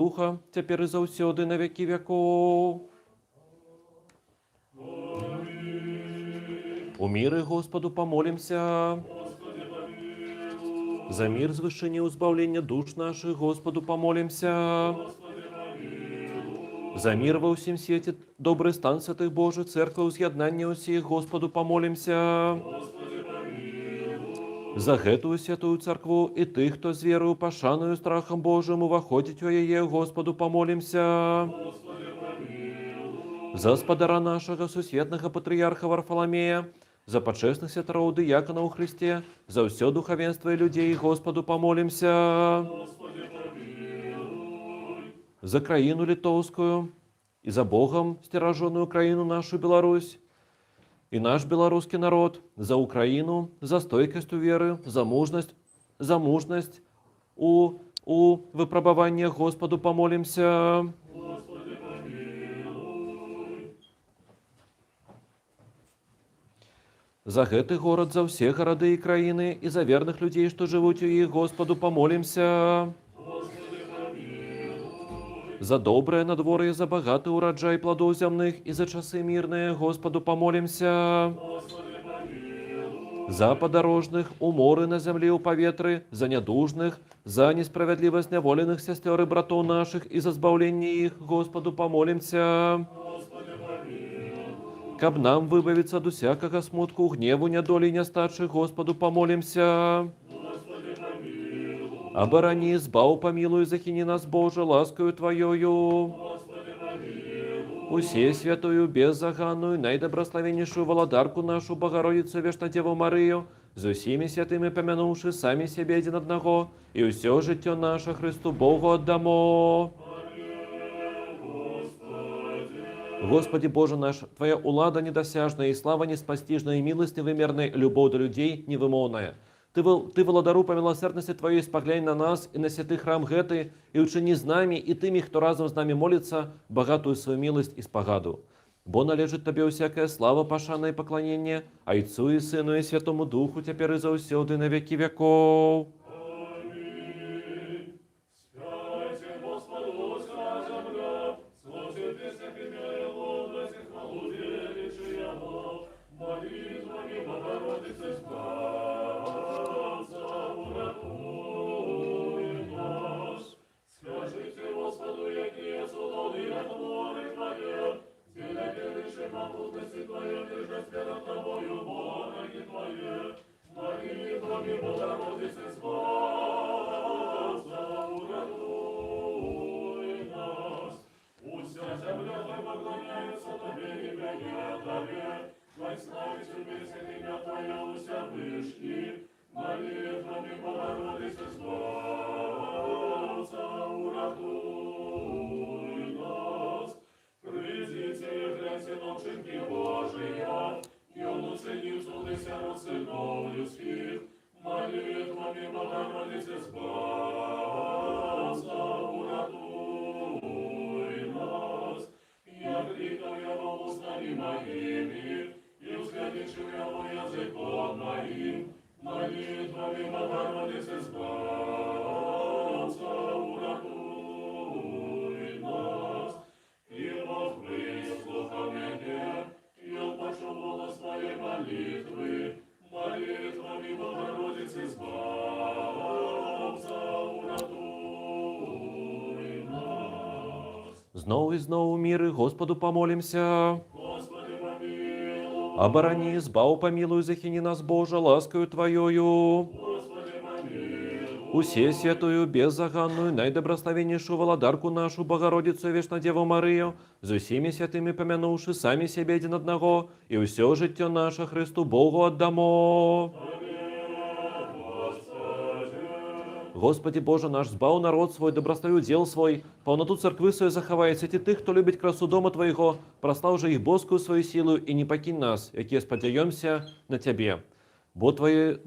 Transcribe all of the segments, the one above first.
Духа, цяпер і заўсёды, на векі вякоў. У міры Госпаду памолімся. За мір, звышэнне, узбаўленне душ нашых Госпаду памолімся. За мір ва ўсім свеце, добры стан святых Божых цэркваў, уз'яднанне ўсіх Госпаду памолімся. За гэтую святую царкву і тых, хто з верою, пашаною, страхам Божым уваходзіць у яе, Госпаду памолімся. За спадара нашага сусветнага патрыярха Варфаламея, за пачэсных святароў, дыяканаў у Хрысце, за ўсё духавенства і людзей Госпаду памолімся. За краіну літоўскую і за Богам сцеражоную краіну нашу Беларусь і наш беларускі народ, за Украіну, за стойкасць у веры, за мужнасць у выпрабаваннях Госпаду памолімся. За гэты горад, за ўсе гарады і краіны і за верных людзей, што жывуць у іх, Госпаду памолімся. За добрае надвор'е, за багаты ўраджай пладоў зямных і за часы мірныя Госпаду памолімся. За падарожных у моры, на зямлі, ў паветры, за нядужных, за несправядліва зняволеных сясцёр і братоў нашых і за збаўленне іх Госпаду памолімся. Каб нам выбавіцца ад усякага смутку, гневу, нядолі і нястачы, Госпаду памолімся. Абарані, збаў, памілуй, захіні нас, Божа, ласкаю Тваёю. Усе святую, беззаганную, найдабраславеннейшую валадарку нашу, Багародзіцу Вечнадзеву Марыю, з усімі святымі памянуўшы самі сябе адзін аднаго, і ўсё жыццё наша Хрысту Богу аддамо. Госпадзе Божа наш, Твая ўлада недасяжная, і слава неспасціжная, і міласць невымерная, любоў да людзей невымоўная. Ты, валадару, па міласэрнасці Тваёй спаглянь на нас і на святы храм гэты, і ўчыні з намі і тымі, хто разам з намі моліцца, багатую сваю міласць і спагаду. Бо належыць Табе ўсякая слава, пашана і пакланенне, Айцу і Сыну і Святому Духу, цяпер і заўсёды, на векі вякоў. Спяйте Господу, вся земля, слушайте песня имя Его, дайте хвалу величию Его, молитвами Богородицы Спаса, уратуй нас. Скажите Господу, якие цудоўныя творы Твае, дзеля величия могутности Твоей, держась перед Тобою вораги Твои, молитвами Богородицы Спаса, уратуй нас. Уся зямля хай пакланяецца Табе і пяе Табе, хай славіць у песнях імя Тваё ўсявышні, молитвами Богородицы Спаса, уратуй нас. Прыйдзіце і гляньце на ўчынкі Божыя, і Он учыніў цуды сярод сыноў людскіх, молитвами Богородицы Спаса, уратуй нас. Я клікаў Яго вуснамі маімі, і ўзвялічыў Яго языком маім, молитвами Богородицы Спаса, уратуй нас. І Бог выслухаў мяне, і Он пачуў голас маёй малітвы, молитвами Богородицы Спаса, уратуй нас. Зноў і зноў у міры Госпаду памолімся. Госпадзе, памілуй. Абарані, збаў, памілуй, захіні нас, Божа, ласкаю Тваёю. Госпадзе, памілуй. Усе святую, беззаганную, найдабраславеннейшую валадарку нашу, Багародзіцу Вечнадзеву Марыю, з усімі святымі памянуўшы самі сябе адзін аднаго, і ўсё жыццё наша Хрысту Богу аддамо. Госпадзе Божа наш, збаў народ свой, дабраславі ўдзел свой, паўнату царквы сваёй захавай, свяці тых, хто любіць красу дома Твайго, праслаў жа іх боскую сваю сілу і не пакінь нас, якія спадзяёмся на Цябе. Бо Тваё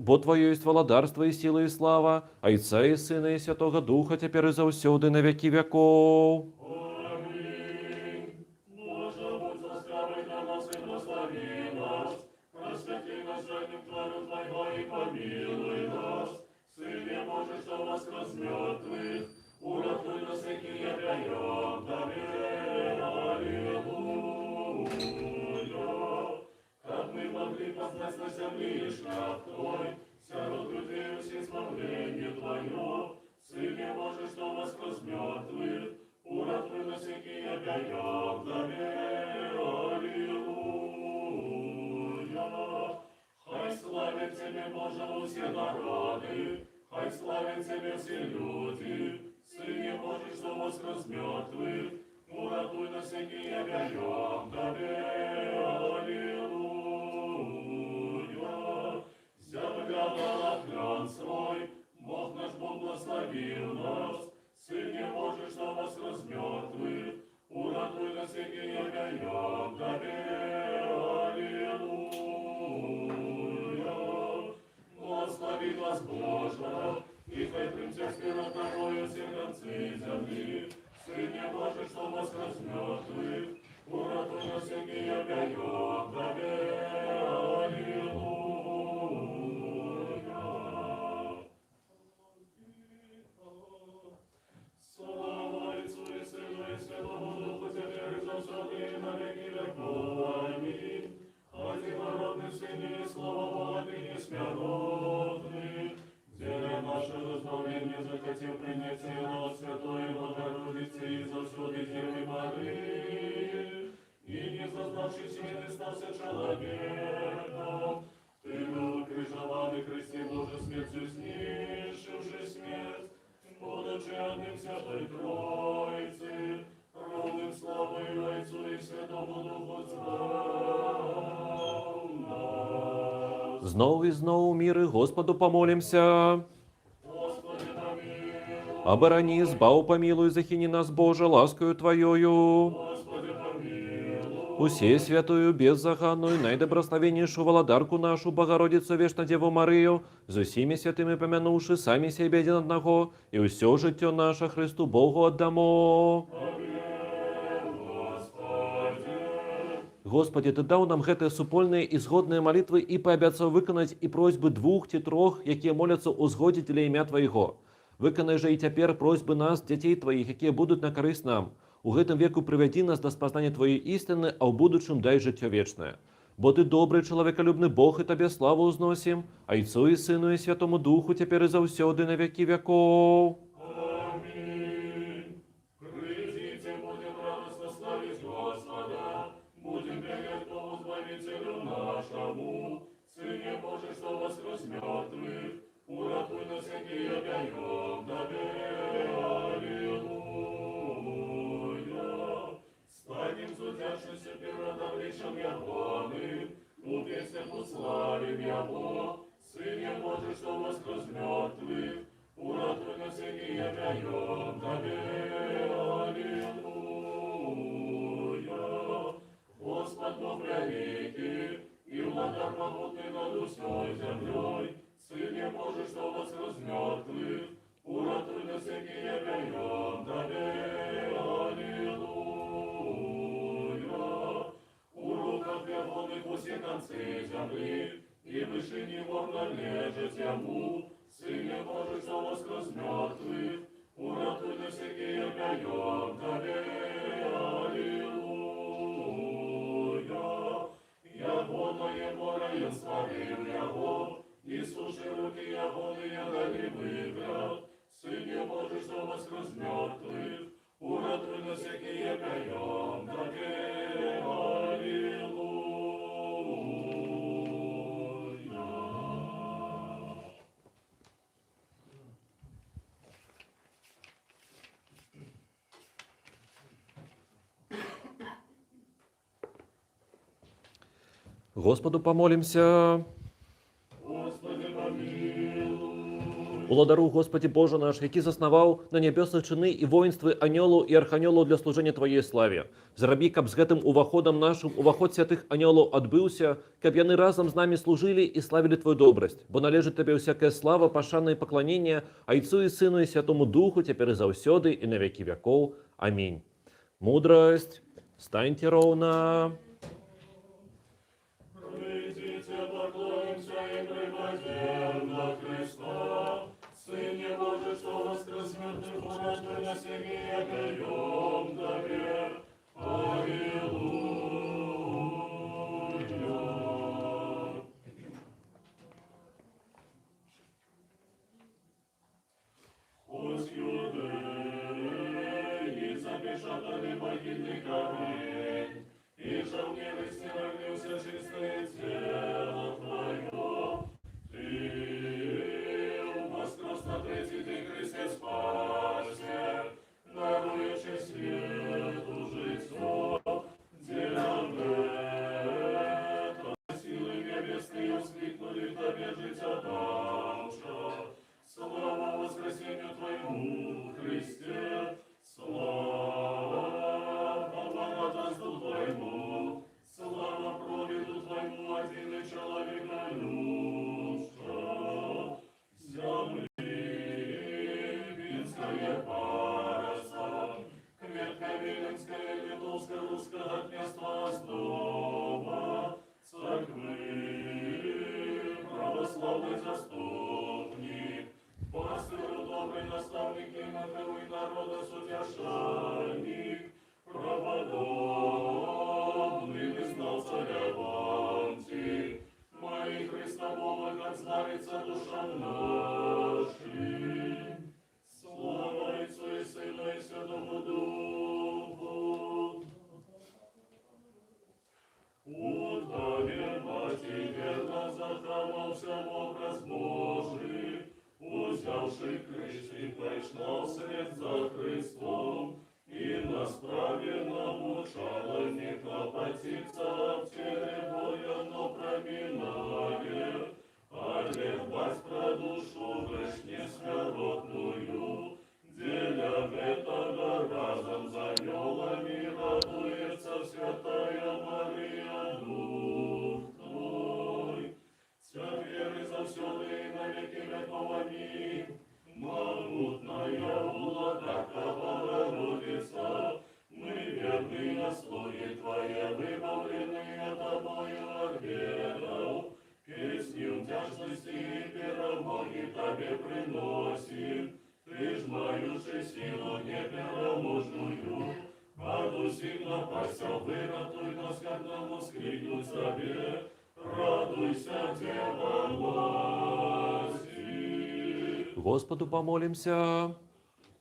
ёсць валадарства і сіла і слава, Айца і Сына і Святога Духа, цяпер і заўсёды, на векі вякоў. Амінь. Божа, будзь ласкавы да нас і благаславі нас, прасвяці нас жальным твару Твайго і памілуй нас. Сыне Божы, што ўваскрос з мёртвых, Уратуй нас, якія пяём Табе, Алілуя. Каб мы маглі пазнаць на зямлі шлях Твой, сярод людзей усіх збаўленне Тваё. Сыне Божы, што ўваскрэс з мёртвых, уратуй нас, якія пяём Табе, Алілуя. Хай славяць Цябе, Божа, усе народы, хай славяць Цябе ўсе людзі. Сыне Божы, што ўваскрэс з мёртвых, уратуй нас, якія пяём Табе, Алілуя. Зямля дала плён свой, Бог наш Бог благаславіў нас. Сыне Божы, што ўваскрэс з мёртвых, уратуй нас, якія пяём Табе, Алілуя. Благаславі нас, Божа, і хай прымцяць перад Табою ўсе канцы зямлі. Сыне Божы, што ўваскрэс з мёртвых, уратуй нас, якія пяём Табе, Алілуя. Слава Айцу і Сыну і Святому Духу, цяпер і заўсёды, і на векі вякоў. Амінь. Адзінародны Сыне і Слова Бога, Ты несмяротны, дзеля нашага збаўлення захацеў прыняць Цела ад Святой Багародзіцы і заўсёды Дзевы Марыі, і не зазнаўшы смерці, стаўся чалавекам. Ты быў укрыжаваны, Хрысце Божа, смерцю знішчыўшы смерць, будучы адным Святой Тройцы, роўным славаю Айцу і Святому Духу, збаў нас. Зноў і зноў у міры Госпаду памолімся. Госпадзе, памілуй. Абарані, збаў, памілуй, захіні нас, Божа, ласкаю Тваёю. Госпадзе, памілуй. Усесвятую, беззаганную, найдабраславеннейшую Валадарку нашу, Багародзіцу Вечнадзеву Марыю, з усімі святымі памянуўшы самі сябе адзін аднаго, і ўсё жыццё наша Хрысту Богу аддамо. Госпадзе, Ты даў нам гэтыя супольныя і згодныя малітвы і паабяцаў выканаць і просьбы двух ці трох, якія моляцца ў згодзе дзеля імя Твайго. Выканай жа і цяпер просьбы нас, дзяцей Тваіх, якія будуць на карысць нам. У гэтым веку прывядзі нас да спазнання Тваёй істыны, а ў будучым дай жыццё вечнае. Бо Ты добры, чалавекалюбны Бог, і Табе славу ўзносім, Айцу і Сыну і Святому Духу, цяпер і заўсёды, на векі вякоў. Амінь. Прыйдзіце, будзем радасна славіць Госпада, будзем пяяць Богу Збавіцелю нашаму. Сыне Божы, што ўваскрэс з мёртвых, уратуй нас, якія пяём Табе, Алілуя. Станем з удзячнасцю перад абліччам Ягоным, у песнях уславім Яго. Сыне Божы, што ўваскрэс з мёртвых, уратуй нас, якія пяём Табе, Алілуя. Гасподзь Бог вялікі, і ўладар магутны над усёй зямлёй. Сыне Божы, што ўваскрэс з мёртвых, уратуй нас, якія пяём Табе, Алілуя. У руках Ягоных усе канцы зямлі, і вышыні гор належаць Яму. Сыне Божы, што ўваскрэс з мёртвых, уратуй нас, якія пяём Табе, Алілуя. Ягонае мора, Ён стварыў яго, і сушы рукі Ягоныя далі выгляд. Сыне Божы, што ўваскрэс з мёртвых, уратуй нас, якія пяём Табе, Алілуя. Госпаду памолімся. Госпадзе, памілуй. Уладару, Госпадзе Божа наш, які заснаваў на нябёсах чыны і воінствы анёлаў і арханёлаў для служэння Тваёй славе. Зрабі, каб з гэтым уваходам нашым уваход святых анёлаў адбыўся, каб яны разам з намі служылі і славілі Твою добрасць. Бо належыць Табе ўсякая слава, пашана і пакланенне Айцу і Сыну і Святому Духу, цяпер і заўсёды і на векі вякоў. Амінь. Мудрасць, станьце роўна. Прыйдзіце, паклонімся і прыпадзем да Хрыста. Сыне Божий, что воскрес мертвых, уратуй нас и поем Тебе. Аллилуйя. Хоть юдеи запечатали могильный камень, и жолнеры стирали все чистое тело Твое. Ты воскрес на третий день, Христе спасе, даруючи свету житье. Для силы небесные воскликнули Тебе житя давша. Слава воскресению Твоему, Христе, слава богатству Твоему, слава провиду Твоему, один человека любша. Земли Пинское парса, кметка Виленская, Литовская, Русского княства основа, церквы православный заступник, пастыру добрый наставник и матовый народа судяшальник, праводобный вызнал царя Ванти, мои Христа Бога, как славится душа нашим. Слава Отцу и Сыну и Святому Духу. У Тебе, Мати, верно заховался образ Божий, узявши крыж и пошла вслед за Христом, и на справе научала не клопотиться в теле боя, но проминае, а легбать про душу вышне смиротную, деля этого разом за анёлами радуется святая Мария, Дух Твой. Теперь и завсюду и на веки веков. Аминь. Могутная владыка Богородица, мы верные слуги Твои, выбавленные Тобою от бедов, песню тяжести и перемоги Тебе приносим. Ты ж мающий силу непереможную, от усих напастях выратуй нас, как нам воскликнуть Тебе. Радуйся, Дева Матерь. Господу помолимся.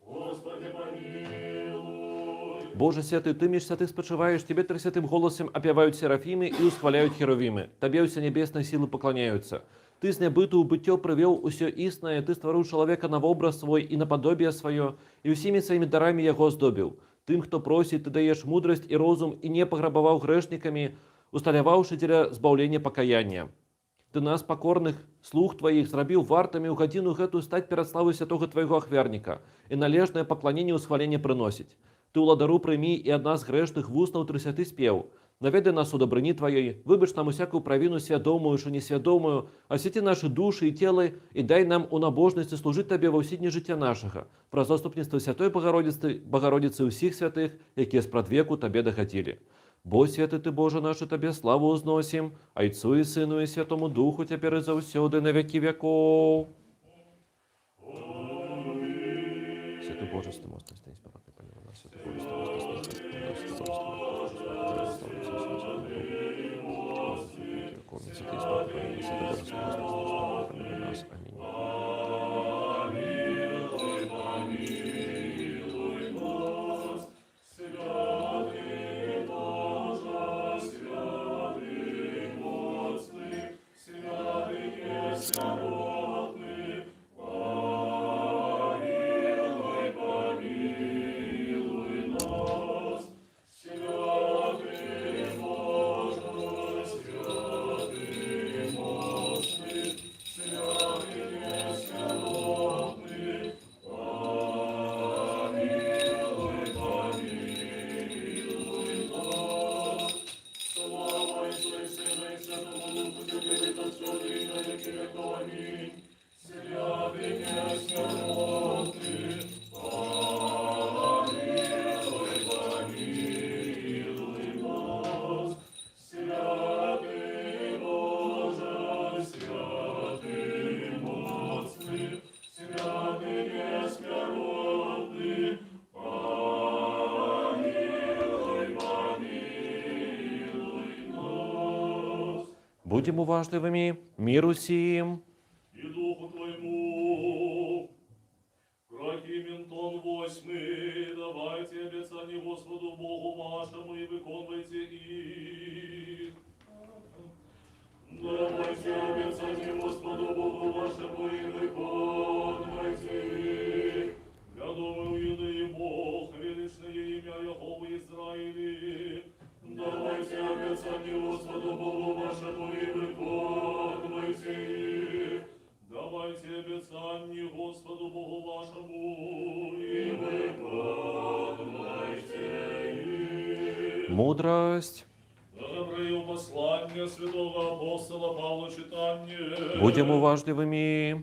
Господи, помилуй. Боже святы, Ты між святых спочиваєш, Тебе трисвятым голосом опявають серафимы и усхваляют херувимы. Табе ўсе небесные силы поклоняются. Ты з нябыту ў быццё прывёў усё існае, Ты стварыў чалавека на вобраз свой і на падобие сваё, і ўсімі сваімі дарамі яго аздобіў. Тым, хто просіць, Ты даеш мудрасць і розум, і не паграбаваў грэшнікамі, усталяваўшы дзеля збаўлення пакаяння. Ты нас, пакорных слуг Тваіх, зрабіў вартымі ў гадзіну гэтую стаць перад славай святога Твайго ахвярніка і належнае пакланенне ўсхваленне прыносіць. Ты, уладару, прымі і ад нас грэшных вуснаў трысвяты спеў. Наведай нас у дабрыні Тваёй, выбач нам усякую правіну свядомую, що несвядомую, асвяці нашы душы і целы і дай нам у набожнасці служыць Табе ва ўсе дні жыцця нашага. Праз заступніцтва Святой Багародзіцы, Багародзіцы ўсіх святых, якія спрадвеку Табе дагадзілі. Бо святы Ты, Божа наш, і Табе славу ўзносім, Айцу і Сыну і Святому Духу, цяпер і заўсёды, на векі вякоў. Святы Божа, святы моцны, стань, спавадны, памілуй нас. Святы Божа, святы моцны, стань, спавадны, нас. Святы Божа, святы моцны, стань, спавадны, нас. Святы Божа, святы моцны, стань, спавадны, памілуй нас. Амінь. Помилуй, помилуй нас, святый Боже, святый моцный, святый несмиротный, помилуй, помилуй. Будзем уважлівымі, мір усім. И духу Твоему. Прокимен тон восьмый, давайте обещание Господу Богу вашему и выконвайте их. Давайте обещание Господу Богу вашему и выконвайте их. Вядомы ў Юдэі Бог, велічнае імя Яго ў Ізраілі. Давайте обещание Господу Богу вашему и выконвайте их. Давайте обещание Господу Богу вашему и выконвайте их. Мудрасць. Да Габрэяў паслання святога апостала Паўла чытанне. Будзем уважлівымі.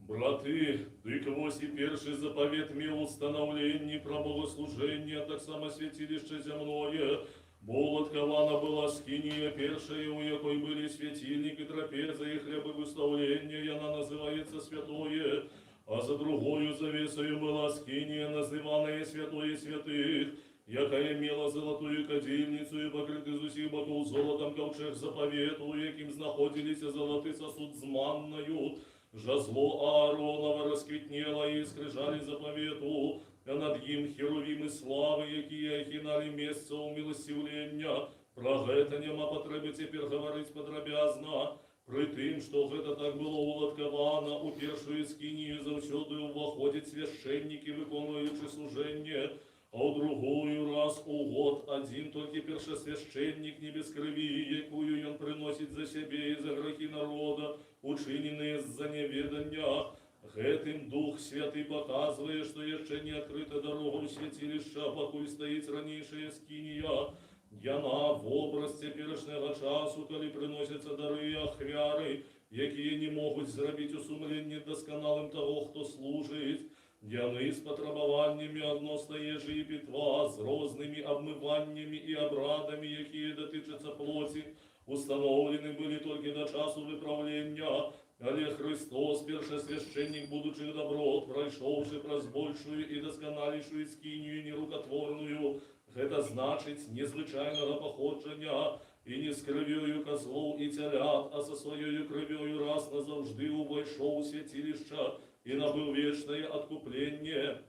Браты, дык вось і першы запавет меў устанаўленне пра богаслужэнне, а таксама свяцілішча зямное. Бо уладкавана была скінія першая, у якой былі свяцільнік і трапеза і хлябы выстаўлення, яна называецца святое. А за другою завесаю была скінія, называная святое святых, якая мела залатую кадзільніцу і пакрыты з усіх бакоў золатам каўчэг запавету, у якім знаходзіліся залаты сасуд з маннаю, жазло Ааронава расквітнела і скрыжалі запавету, а над ім херувімы славы, якія ахіналі месца ўміласціўлення. Пра гэта няма патрэбы цяпер гаварыць падрабязна. Пры тым, што гэта так было уладкавана, у першую скінію заўсёды ўваходзяць свяшчэннікі, выконваючы служэнне, а ў другую раз у год адзін толькі першасвяшчэннік не без крыві, якую ён прыносіць за сябе і за грахі народа, учыненыя з-за няведання. Гэтым Дух Святы паказвае, што яшчэ не адкрыта дарога ў свяцілішча, пакуль стаіць ранейшая скінія. Яна вобраз цяперашняга часу, калі прыносяцца дары і ахвяры, якія не могуць зрабіць у сумленні дасканалым таго, хто служыць. Яны з патрабаваннямі адносна ежы і пітва, з рознымі абмываннямі і абрадамі, якія датычацца плоці, устаноўлены былі толькі да часу выпраўлення. Але Хрыстос, першасвяшчэннік будучых даброт, прайшоўшы праз большую і дасканалейшую скінію нерукатворную, гэта значыць незвычайнага паходжання, і не з крывёю казлоў і цялят, а са сваёю крывёю раз назаўжды ўвайшоў у свяцілішча і набыў вечнае адкупленне.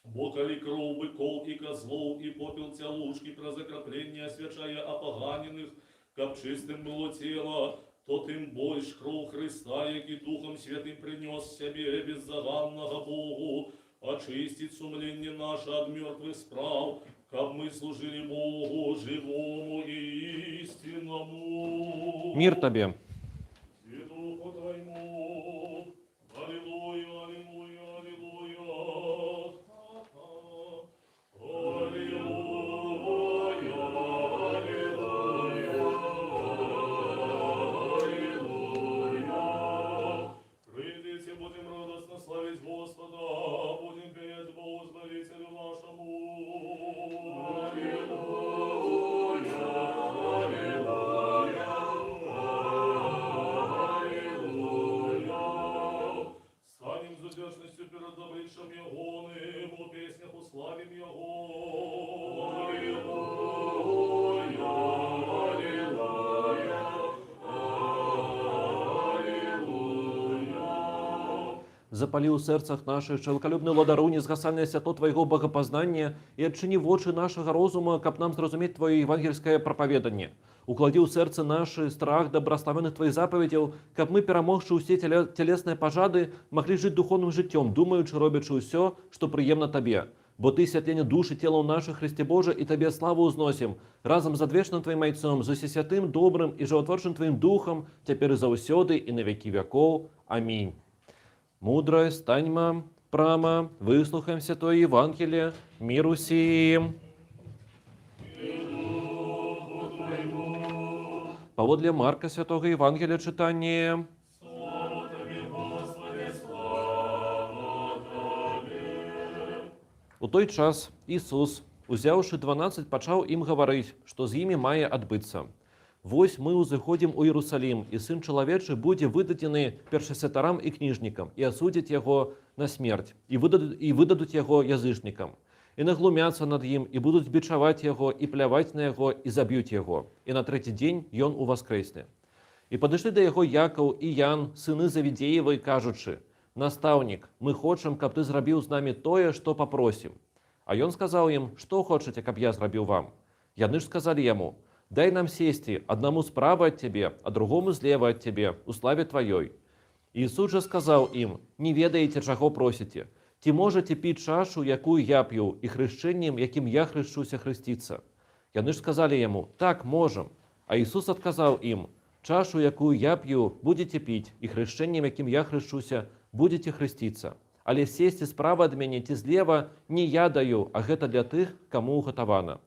Бо калі кроў быкоў і казлоў і попел цялушкі праз акрапленне асвячае апаганеных, каб чыстым было цела, то тым больш кроў Хрыста, які Духам Святым прынёс сябе беззаганнага Богу, ачысціць сумленне наша ад мёртвых спраў, каб мы служылі Богу жывому і ісціннаму. Мір табе. І духу Твайму. Алілуя, алілуя, алілуя. Алілуя, алілуя, алілуя. Прыйдзіце, будзем радасна славіць Госпада, будзем пяяць Богу Збавіцелю нашаму. Алілуя, алілуя, алілуя. Станем з удзячнасцю перад абліччам Ягоным, у песнях уславім Яго. Алілуя, алілуя, алілуя. Запалі ў сэрцах нашых, чалавекалюбны Уладару, незгасальнае святло Твайго богапазнання і адчыні вочы нашага розуму, каб нам зразумець Тваё евангельскае прапаведанне. Укладзі ў сэрцы нашы страх да благаслаўлёных Тваіх запаведзяў, каб мы, перамогшы ўсе цялесныя пажады, маглі жыць духоўным жыццём, думаючы, робячы ўсё, што прыемна Табе. Бо Ты святленне душ і целаў нашых, Хрысце Божа, і Табе славу ўзносім, разам з адвечным Тваім Айцом, з усесвятым, добрым і жыватворчым Тваім Духам, цяпер і заўсёды, і на векі вякоў. Амінь. Мудрасць, станьма прама, выслухаем святое Евангелле, мір усім. Духу Твайму. Паводле Марка святога Евангелля чытанне. Слава Табе, Госпадзе, слава Табе. У той час Ісус, узяўшы 12, пачаў ім гаварыць, што з імі мае адбыцца. Вось мы ўзыходзім у Ерусалім, і Сын Чалавечы будзе выдадзены першасвятарам і кніжнікам, і асудзяць яго на смерць, і выдадуць яго язычнікам. І наглумяцца над ім, і будуць бичаваць яго, і пляваць на яго, і заб'юць яго. І на трэці дзень ён уваскрэсне. І падышлі да яго Якаў і Ян, сыны Заведзеевы, кажучы: «Настаўнік, мы хочам, каб ты зрабіў з намі тое, што папросім». А ён сказаў ім: «Што хочаце, каб я зрабіў вам?» Яны ж сказалі яму: «Дай нам сесці, аднаму справа ад цябе, а другому злева ад цябе, у славе тваёй». Ісус жа сказаў ім: «Не ведаеце, чаго просіце. Ці можаце піць чашу, якую я п'ю, і хрышчэннем, якім я хрышчуся, хрысціцца?» Яны ж сказалі яму: «Так, можам». А Ісус адказаў ім: «Чашу, якую я п'ю, будзеце піць, і хрышчэннем, якім я хрышчуся, будзеце хрысціцца. Але сесці справа ад мяне ці злева не я даю, а гэта для тых, каму ўгатавана».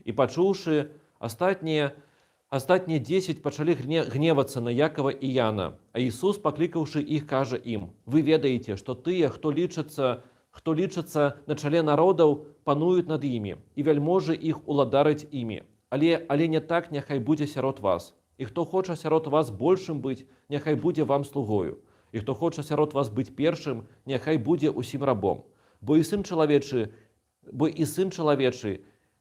І пачуўшы, астатнія 10 пачалі гневацца на Якова і Яна. А Ісус, паклікаўшы іх, кажа ім: «Вы ведаеце, што тыя, хто лічацца на чале народаў, пануюць над імі, і вяльможы іх уладараць імі. Але не так няхай будзе сярод вас. І хто хоча сярод вас большым быць, няхай будзе вам слугою. І хто хоча сярод вас быць першым, няхай будзе усім рабом. Бо і сын чалавечы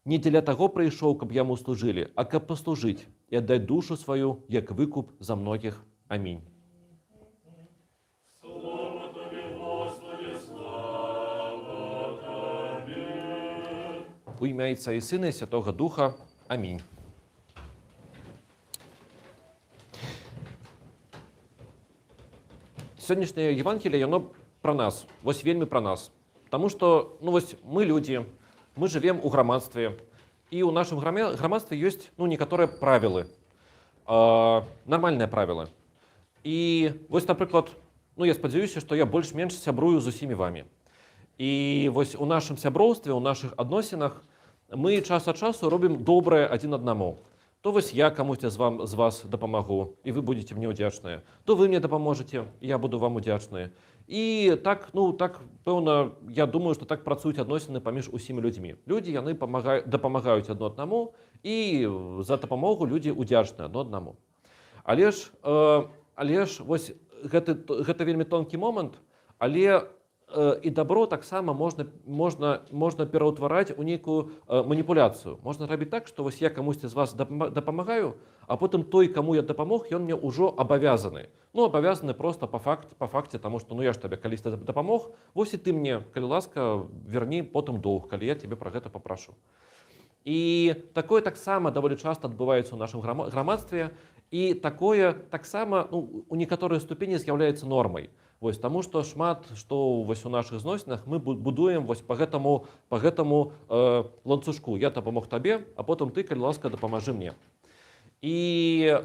не дзеля таго прыйшоў, каб яму служылі, а каб паслужыць і аддаць душу сваю як выкуп за многіх. Амінь». Слава Табе, Госпадзе, слава Табе. У імя Айца і Сына і Святога Духа. Амінь. Сённяшняе Евангелие, яно пра нас, вось вельмі пра нас. Таму што, ну, вось мы людзі, мы жывем у грамадстве, і ў нашым грамадстве ёсць, ну, некаторыя правілы, нармальныя правілы. І вось, напрыклад, ну, я спадзяюся, што я больш-менш сябрую з усімі вамі. І вось у нашым сяброўстве, у нашых адносінах мы час ад часу робім добрае адзін аднаму. То вось я камусьці з вас дапамагу, і вы будзеце мне ўдзячныя. То вы мне дапаможаце, і я буду вам удзячны. І так, ну, так, пэўна, я думаю, што так працуюць адносіны паміж усімі людзьмі. Людзі, яны дапамагаюць адно аднаму, і за дапамогу людзі ўдзячныя адно аднаму. Але ж вось гэта вельмі тонкі момант, але і дабро таксама можна пераўтвараць у нейкую маніпуляцыю. Можна рабіць так, што вось я камусьці з вас дапамагаю, а потым той, каму я дапамог, ён мне ўжо абавязаны. Ну, абавязаны проста па факце, таму што, ну, я ж табе калісьці дапамог, вось і ты мне, калі ласка, верні потым доўг, калі я цябе пра гэта папрашу. І такое таксама даволі часта адбываецца ў нашым грамадстве, і такое таксама, ну, у некаторай ступені з'яўляецца нормай. Вось, таму што шмат што вось у нашых зносінах мы будуем вось па гэтаму ланцужку. Я дапамог табе, а потым ты, калі ласка, дапамажы мне. І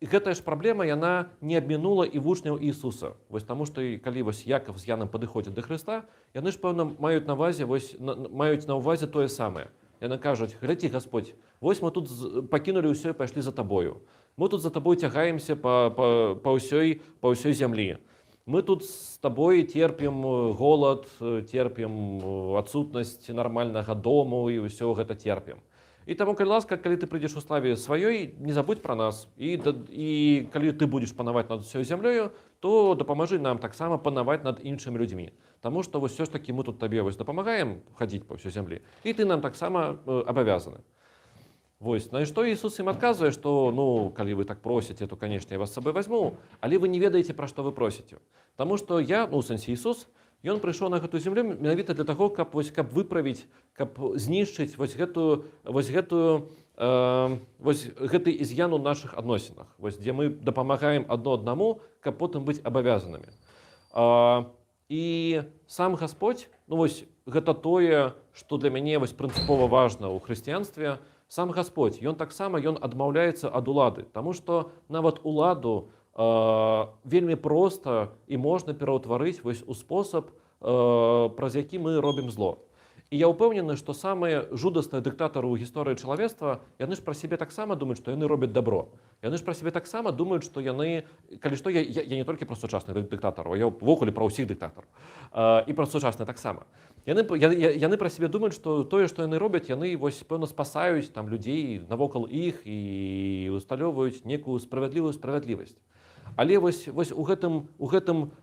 гэтая ж праблема, яна не абмінула і вучняў Ісуса. Вось таму што і калі вось Яков з Янам падыходзяць да Хрыста, яны ж, пэўна, маюць на ўвазе, вось, маюць на ўвазе тое самае. Яны кажуць: «Глядзі, Господь, вось мы тут пакінулі ўсё і пайшлі за табою. Мы тут за табой цягаемся па ўсёй зямлі. Мы тут з табой терпім голад, терпім адсутнасць нармальнага дому і ўсё гэта терпім. І таму, калі ласка, калі ты прыйдзеш у славе сваёй, не забудь пра нас. І калі ты будзеш панаваць над усёй зямлёю, то дапамажы нам таксама панаваць над іншымі людзьмі. Таму што вось усё ж такі мы тут табе вось дапамагаем хадзіць па ўсёй зямлі, і ты нам таксама абавязаны». Вось, на што Ісус ім адказвае, што, ну, калі вы так просіце, то, конечно, я вас з сабой возьму, але вы не ведаеце, пра што вы просіце. Таму што я, ну, у сэнсе Ісус, ён прыйшоў на гэту зямлю менавіта для таго, каб вось, каб выправіць, каб знішчыць вось гэты изъян у нашых адносінах, вось, дзе мы дапамагаем адно аднаму, каб потым быць абавязанымі. І сам Господь, ну, вось гэта тое, што для мяне вось прынцыпова важна ў хрысціянстве, сам Господь, ён таксама, ён адмаўляецца ад улады, таму што нават уладу вельмі проста і можна пераўтварыць вось у спосаб, праз які мы робім зло. І я ўпэўнены, што самыя жудасныя дыктатары ў гісторыі чалавецтва, яны ж пра сябе таксама думаюць, што яны робяць дабро. Яны ж пра сябе таксама думаюць, што яны, калі што, я не толькі пра сучасных дыктатараў, я ўвогуле пра ўсіх дыктатараў. І пра сучасных таксама. Яны пра сябе думаюць, што тое, што яны робяць, яны вось, пэўна, спасаюць там людзей навокал іх і усталёўваюць некую справядлівую справядлівасць. Але вось у гэтым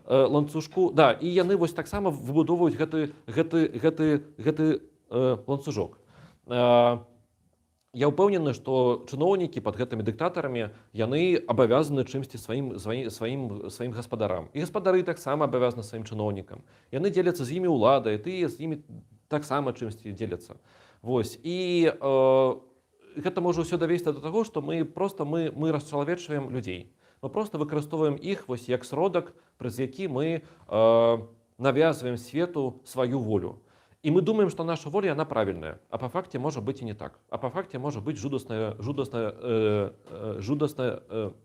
ланцужку, да, і яны вось таксама выбудоўваюць гэты ланцужок. Я ўпэўнены, што чыноўнікі пад гэтымі дыктатарамі, яны абавязаны чымсьці сваім гаспадарам. І гаспадары таксама абавязаны сваім чыноўнікам. Яны дзеляцца з імі ўладай, тыя з імі таксама чымсьці дзеляцца. Вось. І гэта можа ўсё давесці да таго, што мы проста мы расчалавечваем людзей. Мы проста выкарыстоўваем іх вось як сродак, праз які мы навязваем свету сваю волю. І мы думаем, што наша воля, яна правільная, а па факце можа быць і не так. А па факце можа быць жудасная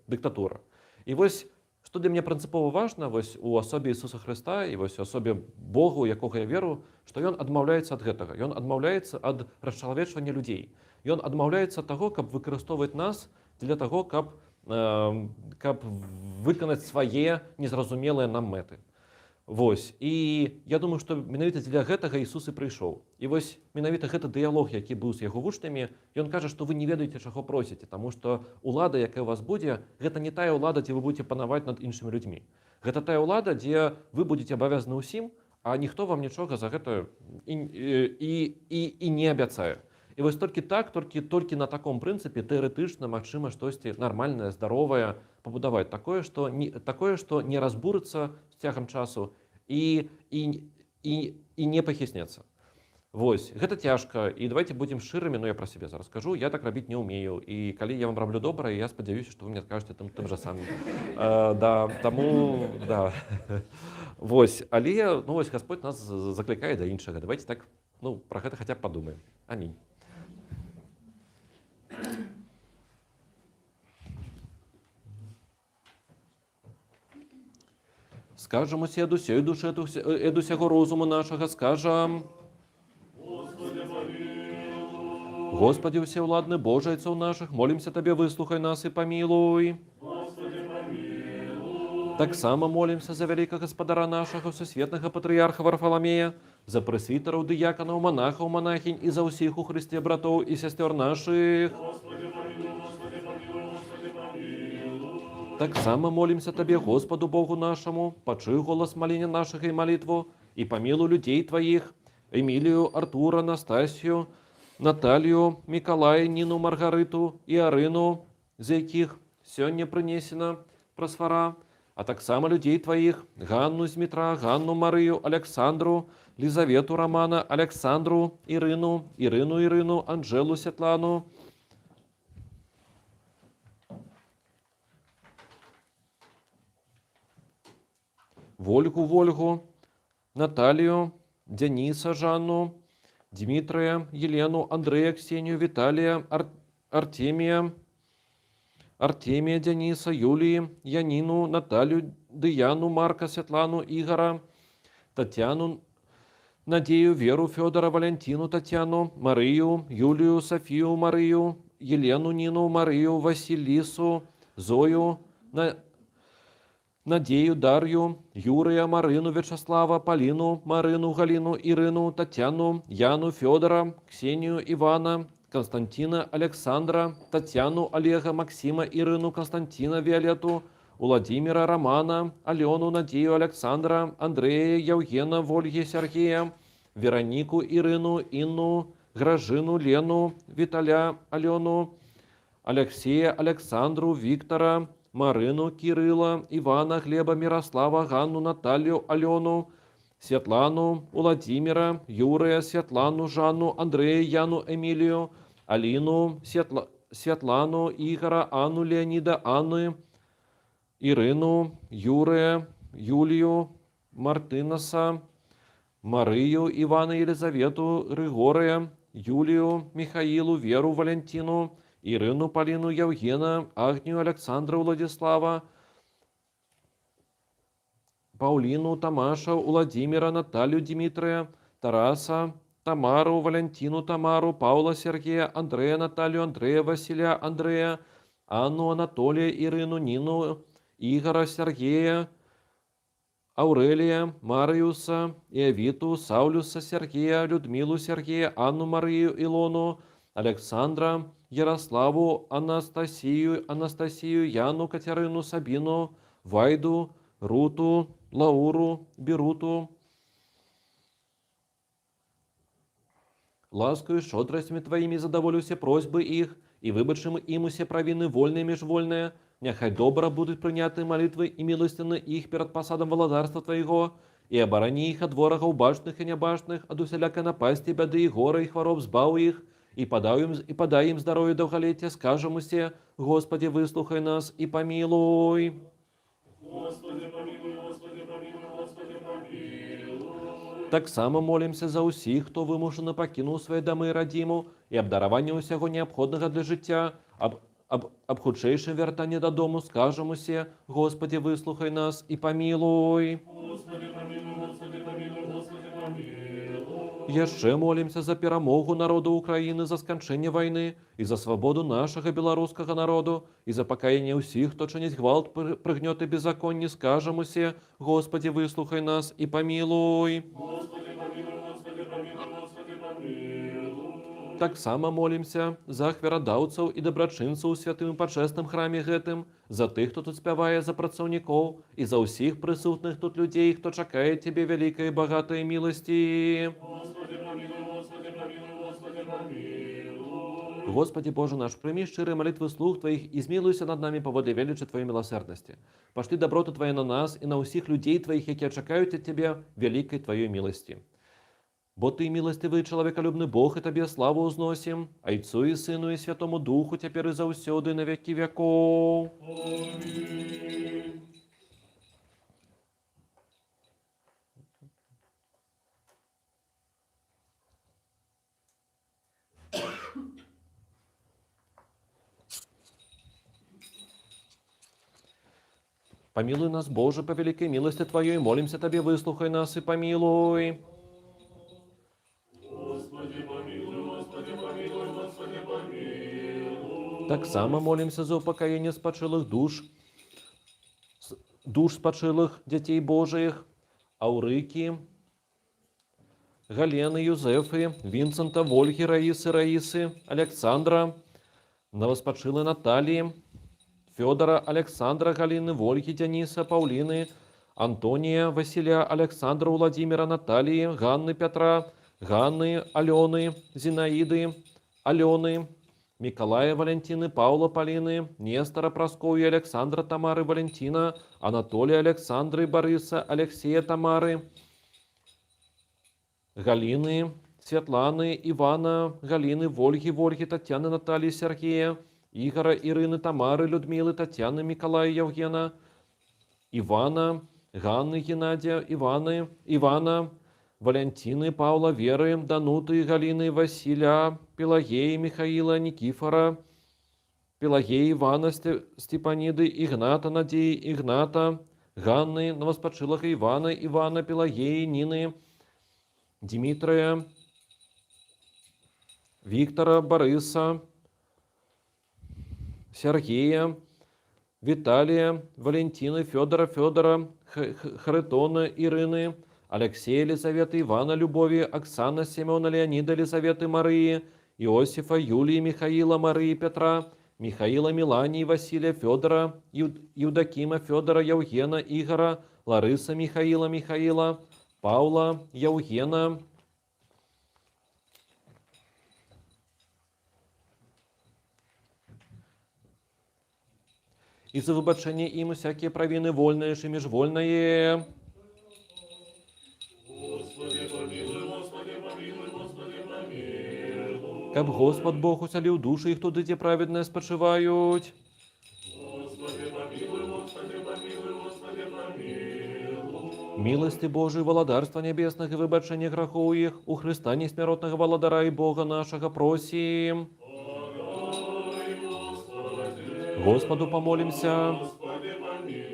дыктатура. І вось што для мяне прынцыпова важна вось у асобе Ісуса Хрыста і вось у асобе Богу, у якога я веру, што ён адмаўляецца ад гэтага. Ён адмаўляецца ад расчалавечвання людзей. Ён адмаўляецца ад таго, каб выкарыстоўваць нас для таго, каб выканаць свае незразумелыя нам мэты. Вось. І я думаю, што менавіта дзеля гэтага Ісус і прыйшоў. І вось менавіта гэты дыялог, які быў з яго вучнямі, ён кажа, што вы не ведаеце, чаго просіце, таму што ўлада, якая ў вас будзе, гэта не тая ўлада, дзе вы будете панаваць над іншымі людзьмі. Гэта тая ўлада, дзе вы будете абавязаны ўсім, а ніхто вам нічога за гэта і не абяцае. І вось толькі так, толькі на таком прынцыпе тэарэтычна магчыма штосьці нармальнае, здаровае пабудаваць, такое, што не разбурыцца з цягам часу і не пахіснецца. Вось, гэта цяжка, і давайте будзем шчырымі, но я пра сябе зараз скажу, я так рабіць не ўмею. І калі я вам раблю добрае, я спадзяюся, што вы мне скажаце тым жа самым. Да, таму, да. Вось, але, ну, вось Господь нас заклікае да іншага. Давайте так, ну, пра гэта хаця б падумаем. Амінь. Скажам усе ад усёй душы, ад усяго розуму нашага, скажам: Господи, всевладны Боже Отцов наших, молимся Тебе, выслухай нас и помилуй. Так само молимся за великого Господаря нашего, всесветного патриарха Варфоломея, за пресвитеров, диаконов, монахов, монахинь и за усіх у Христе братов и сестер наших. Так само молимся Тебе, Господу Богу нашему, пачуй голос моления наших и молитву, и помилуй людей Твоих, Эмилию, Артура, Настасью, Наталью, Миколая, Нину, Маргариту и Арину, за яких сёння принесена просфора, а так само людей Твоих, Ганну Змитра, Ганну Марию, Александру, Лизавету Романа, Александру, Ирину, Ирину Ирину, Анжелу Светлану, Вольгу Вольгу, Наталью, Дениса Жанну, Дмитрия, Елену, Андрея, Ксению, Виталия, Артемия, Артемия, Дениса, Юлии, Янину, Наталью, Дыяну, Марка, Светлану, Игора, Татьяну, Надею, Веру, Федора, Валентину, Татьяну, Марию, Юлию, Софию, Марию, Елену, Нину, Марию, Василису, Зою, Надею, Дарью, Юрия, Марину, Вячеслава, Полину, Марину, Галину, Ирину, Татьяну, Яну, Федора, Ксению, Ивана, Константина, Александра, Татьяну, Олега, Максима, Ирину, Константина, Виолетту, Владимира, Романа, Алену, Надею, Александра, Андрея, Евгена, Вольги, Сергея, Веронику, Ирину, Инну, Гражину, Лену, Виталя, Алену, Алексея, Александру, Виктора, Марину, Кирилла, Ивана, Глеба, Мирослава, Ганну, Наталью, Алену, Светлану, Владимира, Юрия, Светлану, Жанну, Андрея, Яну, Эмилию, Алину, Светлану, Игора, Анну, Леонида, Анны, Ирину, Юрия, Юлию, Мартынаса, Марию, Ивана, Елизавету, Григория, Юлию, Михаилу, Веру, Валентину, Ирину, Полину, Евгена, Агнию, Александра, Владислава, Паулину, Тамаша, Владимира, Наталью, Дмитрия, Тараса, Тамару, Валентину, Тамару, Павла, Сергея, Андрея, Наталью, Андрея, Василия, Андрея, Анну, Анатолия, Ирину, Нину, Игора, Сергея, Аурелия, Мариуса, Иовиту, Саулюса, Сергея, Людмилу, Сергея, Анну, Марию, Илону, Александра, Ярославу, Анастасию, Анастасию, Яну, Катерину, Сабину, Вайду, Руту, Лауру, Беруту, Ласкаю, шчодрасцямі Тваімі задаволі ўсе просьбы іх, і выбачым ім усе правіны вольныя і міжвольныя. Няхай добра будуць прыняты малітвы і міласціны іх перад пасадам валадарства Твайго, і абарані іх ад ворагаў бачных і нябачных, ад усялякай напасці, бяды і гора і хвароб збаў іх, і падай ім здароўе, даўгалецце, скажам усе: Госпадзе, выслухай нас і памілуй. Госпадзе, памілуй, Госпадзе, памілуй, Госпадзе, памілуй. Таксама молімся за ўсіх, хто вымушана пакінуў свае дамы і радзіму, і аб дараванні ўсяго неабходнага для жыцця, аб хутчэйшым вяртанні дадому, скажам усе: Госпадзе, выслухай нас і памілуй. Госпадзе, памілуй, Госпадзе, памілуй, Госпадзе, памілуй. Яшчэ молімся за перамогу народу Украіны, за сканчэнне вайны і за свабоду нашага беларускага народу, і за пакаянне ўсіх, хто чыніць гвалт, прыгнёт і беззаконне, скажам усе: Госпадзе, выслухай нас і памілуй. Госпадзе, памілуй, Госпадзе, памілуй, Госпадзе, памілуй. Таксама молімся за ахвярадаўцаў і дабрачынцаў у святым і пачэсным храме гэтым, за тых, хто тут спявае, за працаўнікоў і за ўсіх прысутных тут людзей, хто чакае Цябе вялікай і багатай міласці. Госпадзе, памілуй, Госпадзе, памілуй, Госпадзе, памілуй. Госпадзе Божа наш, прымі шчырыя малітвы слуг Тваіх і змілуйся над намі паводле велічы Тваёй міласэрнасці. Пашлі даброты Твае на нас і на ўсіх людзей Тваіх, якія чакаюць ад Цябе вялікай Тваёй міласці. Бо Ты міласцівы, чалавекалюбны Бог, і Табе славу ўзносім, Айцу і Сыну і Святому Духу, цяпер і заўсёды, на векі вякоў. Амін. Памілуй нас, Божа, па вялікай міласці Тваёй, молімся Табе, выслухай нас і памілуй. Госпадзе, памілуй, Госпадзе, памілуй, Госпадзе, памілуй. Таксама молімся за ўпакаенне спачылых душ, душ спачылых дзяцей Божых, Аўрыкі, Галены, Юзефы, Вінцэнта, Вольгі, Раісы, Раісы, Аляксандра, новаспачылай Наталіі, Фёдара, Аляксандра, Галіны, Вольгі, Дзяніса, Паўліны, Антонія, Васіля, Аляксандра, Уладзіміра, Наталіі, Ганны, Пятра, Ганны, Алёны, Зінаіды, Алёны, Мікалая, Валянціны, Паўла, Паліны, Нестара, Праскоўі, Аляксандра, Тамары, Валянціна, Анатолія, Аляксандры, Барыса, Аляксея, Тамары, Галіны, Святланы, Івана, Галіны, Вольгі, Вольгі, Таццяны, Наталлі, Сяргея, Ігара, Ірыны, Тамары, Людмілы, Таццяны, Мікалая, Яўгена, Івана, Ганны, Генадзя, Іваны, Івана, Валянціны, Паўла, Веры, Дануты, Галіны, Васіля, Пелагеі, Міхаіла, Нікіфара, Пелагеі, Івана, Сцепаніды, Ігната, Надзеі, Ігната, Ганны, новаспачылага Івана, Івана, Пелагеі, Ніны, Дзмітрыя, Віктара, Барыса, Сяргея, Віталія, Валянціны, Фёдара, Фёдара, Харытона, Ірыны, Аляксея, Елізаветы, Івана, Любові, Аксана, Сімяона, Леаніда, Елізаветы, Марыі, Іосіфа, Юліі, Міхаіла, Марыі, Пятра, Міхаіла, Меланіі, Васілія, Фёдара, Еўдакіма, Фёдара, Яўгена, Ігара, Ларыса, Міхаіла, Міхаіла, Паўла, Яўгена, і за выбачэнне ім усякія правіны вольныя і міжвольныя. Госпадзе, памілуй, Госпадзе, памілуй, Госпадзе, памілуй. Каб Гасподзь Бог усяліў душы іх туды, дзе праведныя спачываюць. Госпадзе, памілуй, Госпадзе, памілуй, Госпадзе, памілуй. Міласці Божай, валадарства нябеснага і выбачэння грахоў іх, у Хрыста несмяротнага Валадара і Бога нашага просім. Подай, Госпадзе, Госпаду памолімся. Госпадзе, памілуй.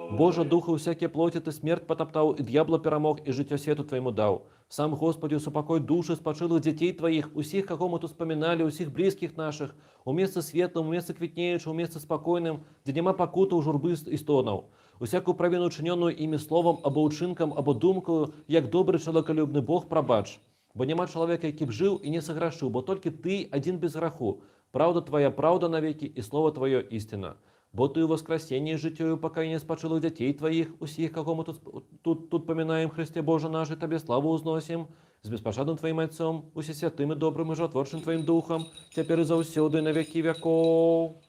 Божа, Духа усякай плоці, Ты смерць патаптаў, і д'ябла перамог, і жыццё свету Твайму даў. Сам, Госпадзе, супакой душы спачылых дзяцей Тваіх, усіх, каго мы тут успаміналі, усіх блізкіх нашых, у месцы светлым, у месцы квітнеючым, у месцы спакойным, дзе няма пакутаў, журбы і стонаў. Усякую правіну, учынёную імі словам, або ўчынкам, або думкаю, як добры чалавекалюбны Бог, прабач. Бо няма чалавека, які б жыў і не саграшыў, бо толькі Ты адзін без граху. Праўда Твая, праўда навекі, і слова Тваё ісціна. Бо Ты ўваскрасенне і жыццё і ўпакаенне спачылых дзяцей Тваіх, усіх, каго мы тут памінаем, Хрысце Божа наш, і Табе славу ўзносім. З беспашадным Тваім Айцом, усесвятым і добрым і жыватворчым Тваім Духам, цяпер і заўсёды, на вякі вякоў.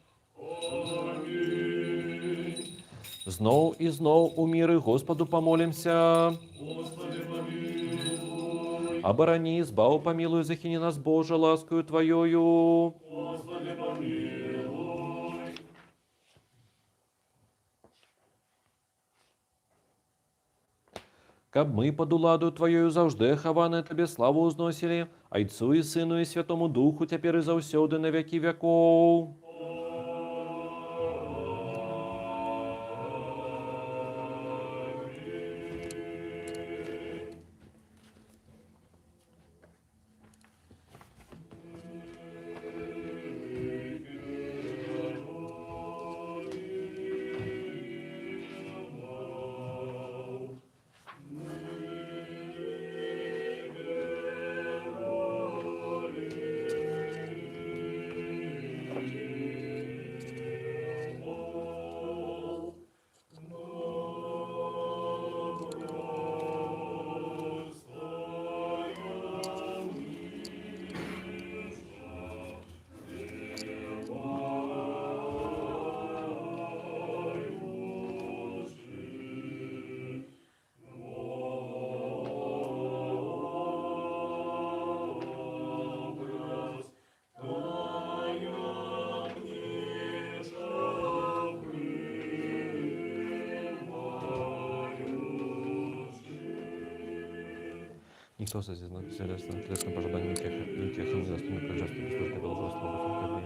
Зноў і зноў у міры Госпаду памолімся. Госпадзе, памілуй. Абарані, збаў, памілуй, захіні нас, Божа, ласкаю Тваёю. Госпадзе, памілуй. Каб мы пад уладаю Тваёю заўжды ахаваныя Табе славу ўзносілі, Айцу і Сыну і Святому Духу, цяпер і заўсёды, на вякі вякоў. Ніхто са зелесным пажаданнем уцехам не застане прыжастым службе было слова.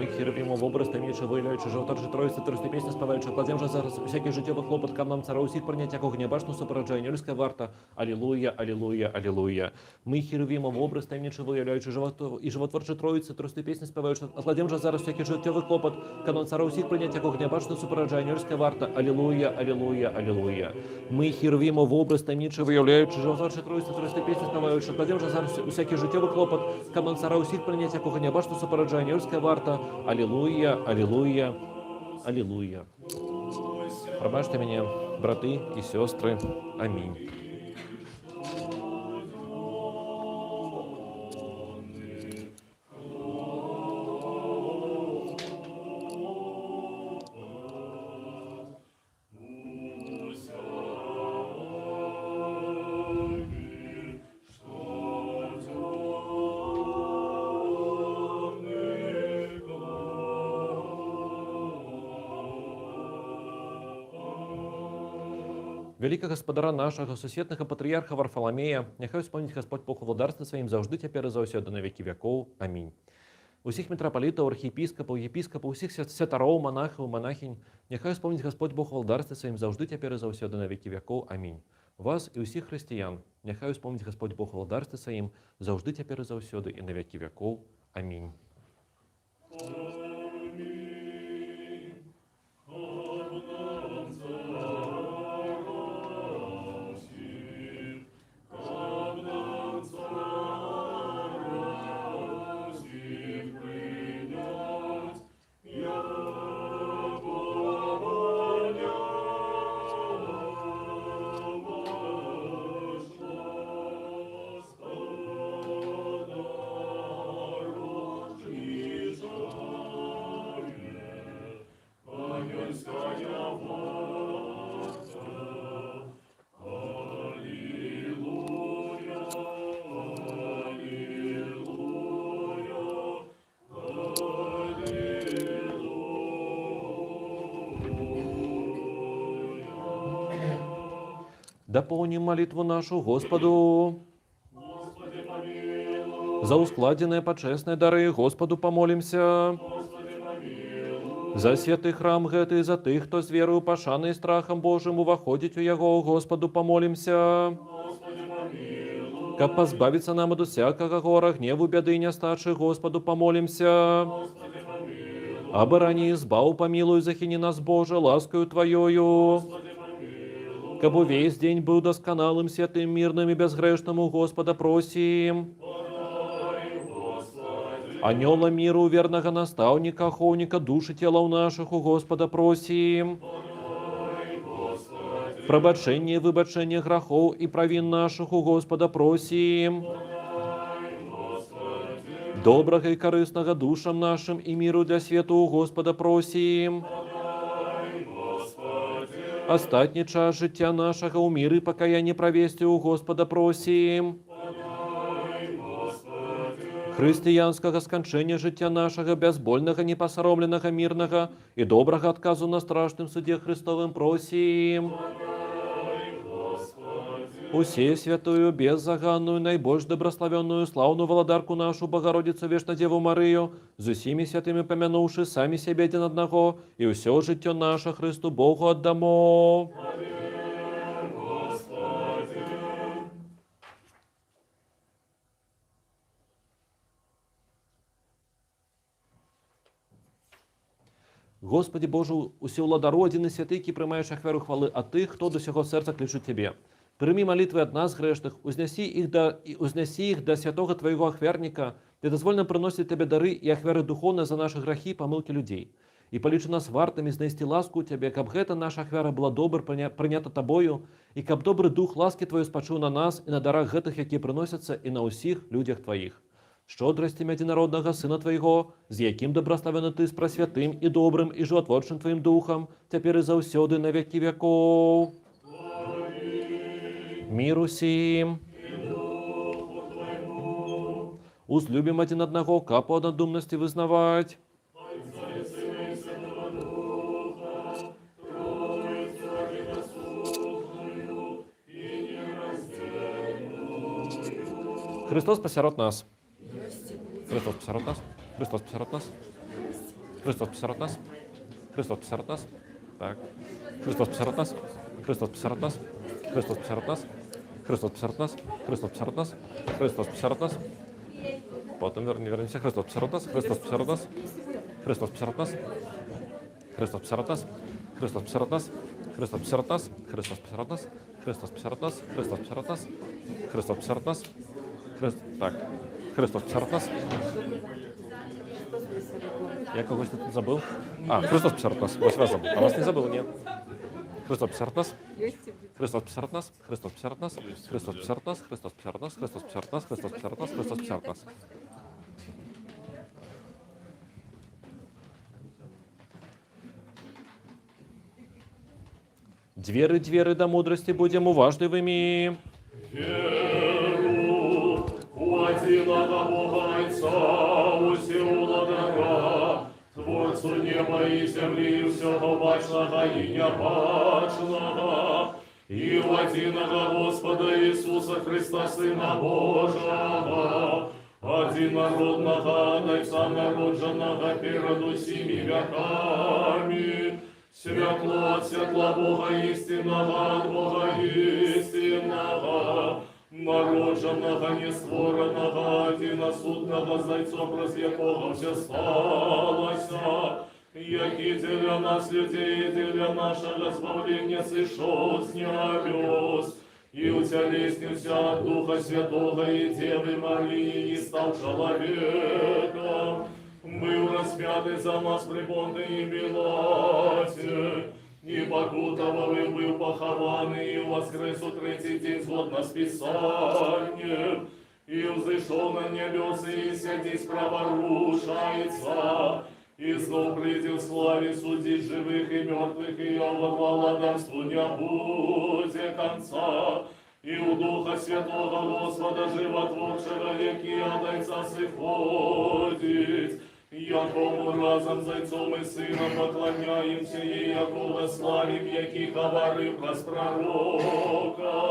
Мы херувімаў вобраз таямнічы выяўляючы жыватворчы Тройцы, тройсную песню спяваючы, кладзем жа зараз усякі жыццёвы клопат, каб нам цара ўсіх прыняць, якога нябачна суправаджае анёльская варта. Алілуя, алілуя, алілуя. Мы херувімаў вобраз таямнічы выяўляючы і жыватворчы Тройцы, тройсную песню спяваючы, кладзем жа зараз усякі жыццёвы клопат, каб нам цара ўсіх прыняць, якога нябачна суправаджае анёльская варта. Алілуя, алілуя, алілуя. Мы херувімаў вобраз таямнічы выяўляючы жыватворчы Тройцы, тройсную песню спяваючы, кладзем жа зараз усякі жыццёвы клопат, каб нам цара ўсіх прыняць, якога нябачна суправаджае анёльская варта. Алілуя, алілуя, алілуя. Прабачце мяне, браты і сёстры. Амінь. Вялікага гаспадара нашага, сусветнага патрыярха Варфаламея, няхай успомніць Гасподзь Бог у валадарстве сваім заўжды, цяпер і заўсёды, на векі вякоў. Амінь. Усіх мітрапалітаў, архіепіскапаў, епіскапаў, усіх святароў, манахаў, манахінь, няхай успомніць Гасподзь Бог у валадарстве сваім заўжды, цяпер і заўсёды, на векі вякоў. Амінь. Вас і ўсіх хрысціян, няхай успомніць Гасподзь Бог у валадарстве сваім заўжды, цяпер і заўсёды, і на векі вякоў. Амінь. Амінь. Дапоўнім малітву нашу Госпаду. За ускладзеныя пачэсныя дары Госпаду памолімся. За святы храм гэты, за тых, хто з вераю, пашанай і страхам Божым уваходзіць у яго, Госпаду памолімся. Каб пазбавіцца нам ад усякага гора, гневу, бяды і нястачы, Госпаду памолімся. Абарані, збаў, памілуй, захіні нас, Божа, ласкаю Тваёю. Каб увесь дзень быў дасканалым, святым, мірным і бязгрэшным, у Госпада просім. Анёла міру, вернага настаўніка, ахоўніка душ і целаў нашых, у Госпада просім. Прабачэнне і выбачэнне грахоў і правін нашых, у Госпада просім. Добрага і карыснага душам нашым і міру для свету, у Госпада просім. Астатні час жыцця нашага ў міры і пакаянні правесці, у Госпада просім. Хрысціянскага сканчэння жыцця нашага, бязбольнага, непасаромленага, мірнага і добрага адказу на страшным судзе Хрыстовым просім. Усесвятую, беззаганную, найбольш дабраславённую, слаўную валадарку нашу, Багародзіцу Вечнадзеву Марыю, з усімі святымі памянуўшы самі сябе адзін аднаго і ўсё жыццё наша Хрысту Богу аддамо. Госпадзе Божа, усеўладару, адзіны святы, які прымаеш ахвяру хвалы ад тых, хто ад усяго сэрца клічуць Цябе. Прымі малітвы ад нас, грэшных, узнясі іх да святога Твайго ахвярніка, ты дазволь нам прыносіць Табе дары і ахвяры духоўныя за нашы грахі і памылкі людзей. І палічы нас вартымі знайсці ласку ў Цябе, каб гэта наша ахвяра была добра прынята Табою, і каб добры дух ласкі Тваёй спачыў на нас і на дарах гэтых, якія прыносяцца, і на ўсіх людзях Тваіх. Шчодрасцямі адзінароднага Сына Твайго, з якім дабраславёны Ты з прасвятым і добрым і жыватворчым Тваім Духам, цяпер і заўсёды на векі вякоў. Мір усім. Узлюбім адзін аднаго, каб у аднадумнасці вызнаваць. Хрыстос пасярод нас. Хрыстос пасярод нас. Хрыстос пасярод нас. Хрыстос пасярод нас. Хрыстос пасярод нас. Так. Хрыстос пасярод нас. Хрыстос пасярод нас. Хрыстос пасярод нас. Хрыстос пасярод нас. Хрыстос пасярод нас. Хрыстос пасярод нас. Потым вернемся. Хрыстос пасярод нас. Хрыстос пасярод нас. Хрыстос пасярод нас. Хрыстос пасярод нас. Хрыстос пасярод нас. Хрыстос пасярод нас. Хрыстос пасярод нас. Хрыстос пасярод нас. Хрыстос пасярод нас. Хрыстос пасярод нас. Так. Хрыстос пасярод нас. Я кагось тут забыў. А, Хрыстос пасярод нас. Вось вас забыў. А вас не забыў, не. Хрыстос пасярод нас. Хрыстос пасярод нас. Хрыстос пасярод нас. Хрыстос пасярод нас. Хрыстос пасярод нас. Хрыстос пасярод нас. Хрыстос пасярод нас. Хрыстос пасярод нас. Дзверы, дзверы да мудрасці, будзем уважлівымі. Веру ў адзінага Бога Айца, Усеўладара, Творцу неба і зямлі, усяго бачнага і нябачнага, і ў адзінага Госпада Ісуса Хрыста, Сына Божага, адзінароднага ад Айца, народжанага перад усімі вякамі, святло ад святла, Бога істиннага ад Бога істиннага, народжанага, не створанага, адзінасутнага з Айцом, праз якога ўсё сталася, які для нас, людзей, і для нашага збаўлення сышоў з нябёс, і ўцялесніўся ад Духа Святога і Дзевы Марыі, і стаў чалавекам, быў распяты за нас пры Понтыі Пілаце, і пакутаваў, і быў пахаваны, і ўваскрэс у трэці дзень згодна з Пісаннем, і ўзышоў на нябёсы, і сядзіць праваруч Айца, і зноў прыйдзе ў славе судзіць жывых і мёртвых, і яго валадарству не будзе канца. І ў Духа Святога Госпада Жыватворчага, які ад Айца сыходзіць, якому разам з Айцом і Сынам пакланяемся і якога славім, які гаварыў праз прарокаў.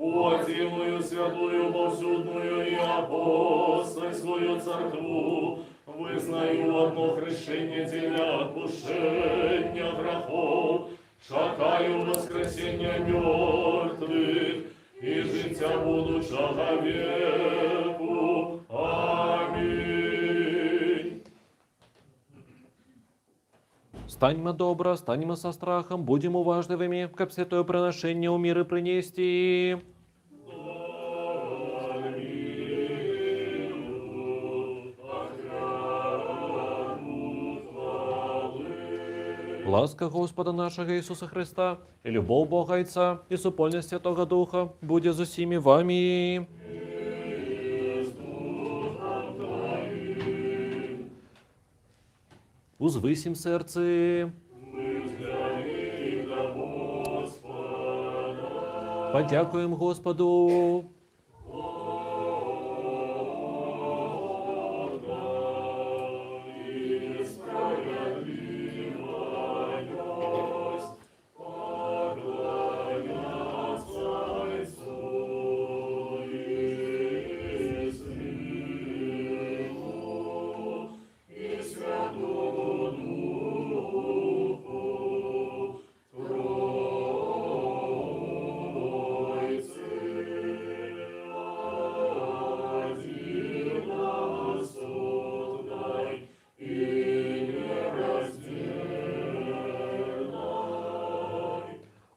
У адзіную святую, паўсюдную і апостальскую Царкву, вызнаю адно хрышчэнне дзеля адпушчэння грахоў, чакаю ўваскрасення мёртвых і жыцця будучага веку. Амінь. Станьма добра, станьма са страхам, будзем уважлівымі, каб святое прынашэнне ў міры прынесці. Ласка Госпада нашага Ісуса Хрыста і любоў Бога Айца і супольнасць Святога Духа будзе з усімі вамі. Узвысім сэрцы. Падзякуем Госпаду.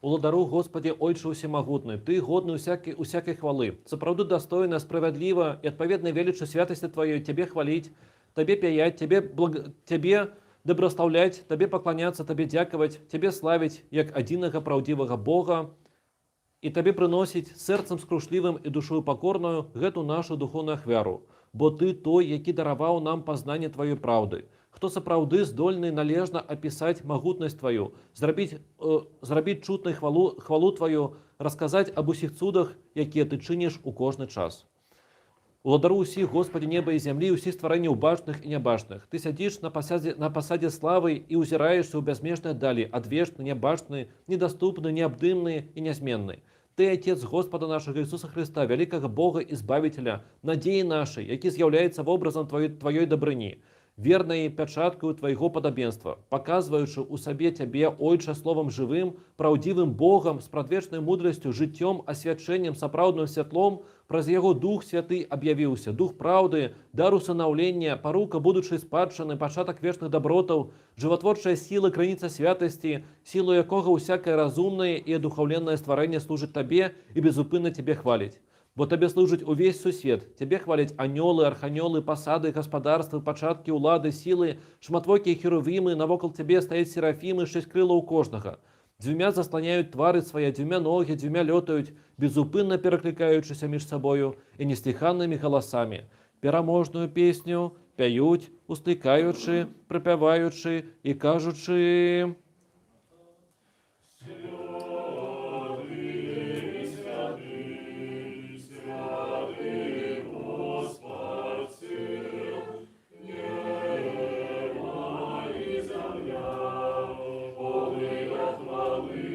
Уладару, Госпадзе, Ойча ўсемагутны, Ты годны усякай хвалы. Сапраўды дастойна, справядліва і адпаведна велічы святасці Тваёй Цябе хваліць, Табе пяяць, Цябе дабраслаўляць, Табе пакланяцца, Табе дзякаваць, Цябе славіць, як адзінага праўдзівага Бога, і Табе прыносіць сэрцам скрушлівым і душою пакорнаю гэту нашу духоўную ахвяру. Бо Ты той, які дараваў нам пазнанне Тваёй праўды. Хто сапраўды здольны належна апісаць магутнасць Тваю, зрабіць чутнай хвалу Тваю, расказаць аб усіх цудах, якія Ты чыніш у кожны час. Уладару ўсіх, Госпадзе неба і зямлі, усіх стварэнняў бачных і нябачных. Ты сядзіш на пасадзе славы і ўзіраешся ў бязмежныя далі, адвечны, нябачны, недаступны, неабдымны і нязменны. Ты Айцец Госпада нашага Ісуса Хрыста, вялікага Бога і Збавіцеля, надзеі нашай, які з'яўляецца вобразам Тваёй дабрыні, вернай пячаткаю Твайго падабенства, паказваючы ў сабе Цябе, Ойча, словам жывым, праўдзівым Богам, спрадвечнай мудрасцю, жыццём, асвячэннем, сапраўдным святлом, праз яго Дух Святы аб'явіўся, Дух праўды, дар усынаўлення, парука будучай спадчыны, пачатак вечных дабротаў, жыватворчая сіла, крыніца святасці, сілу якога ўсякае разумнае і адухаўленае стварэнне служыць Табе і безупынна Цябе хваліць. Бо Табе служыць увесь сусвет, Цябе хваляць анёлы, арханёлы, пасады, гаспадарствы, пачаткі, улады, сілы, шматвокія херувімы, навокал Цябе стаяць серафімы, шэсць крылаў у кожнага. Дзвюмя засланяюць твары свае, дзвюмя ногі, дзвюмя лётаюць, безупынна пераклікаючыся між сабою і неслыханнымі галасамі. Пераможную песню пяюць, усклікаючы, прыпяваючы і кажучы: Святы, святы, святы Гасподзь сіл, неба і зямля поўныя хвалы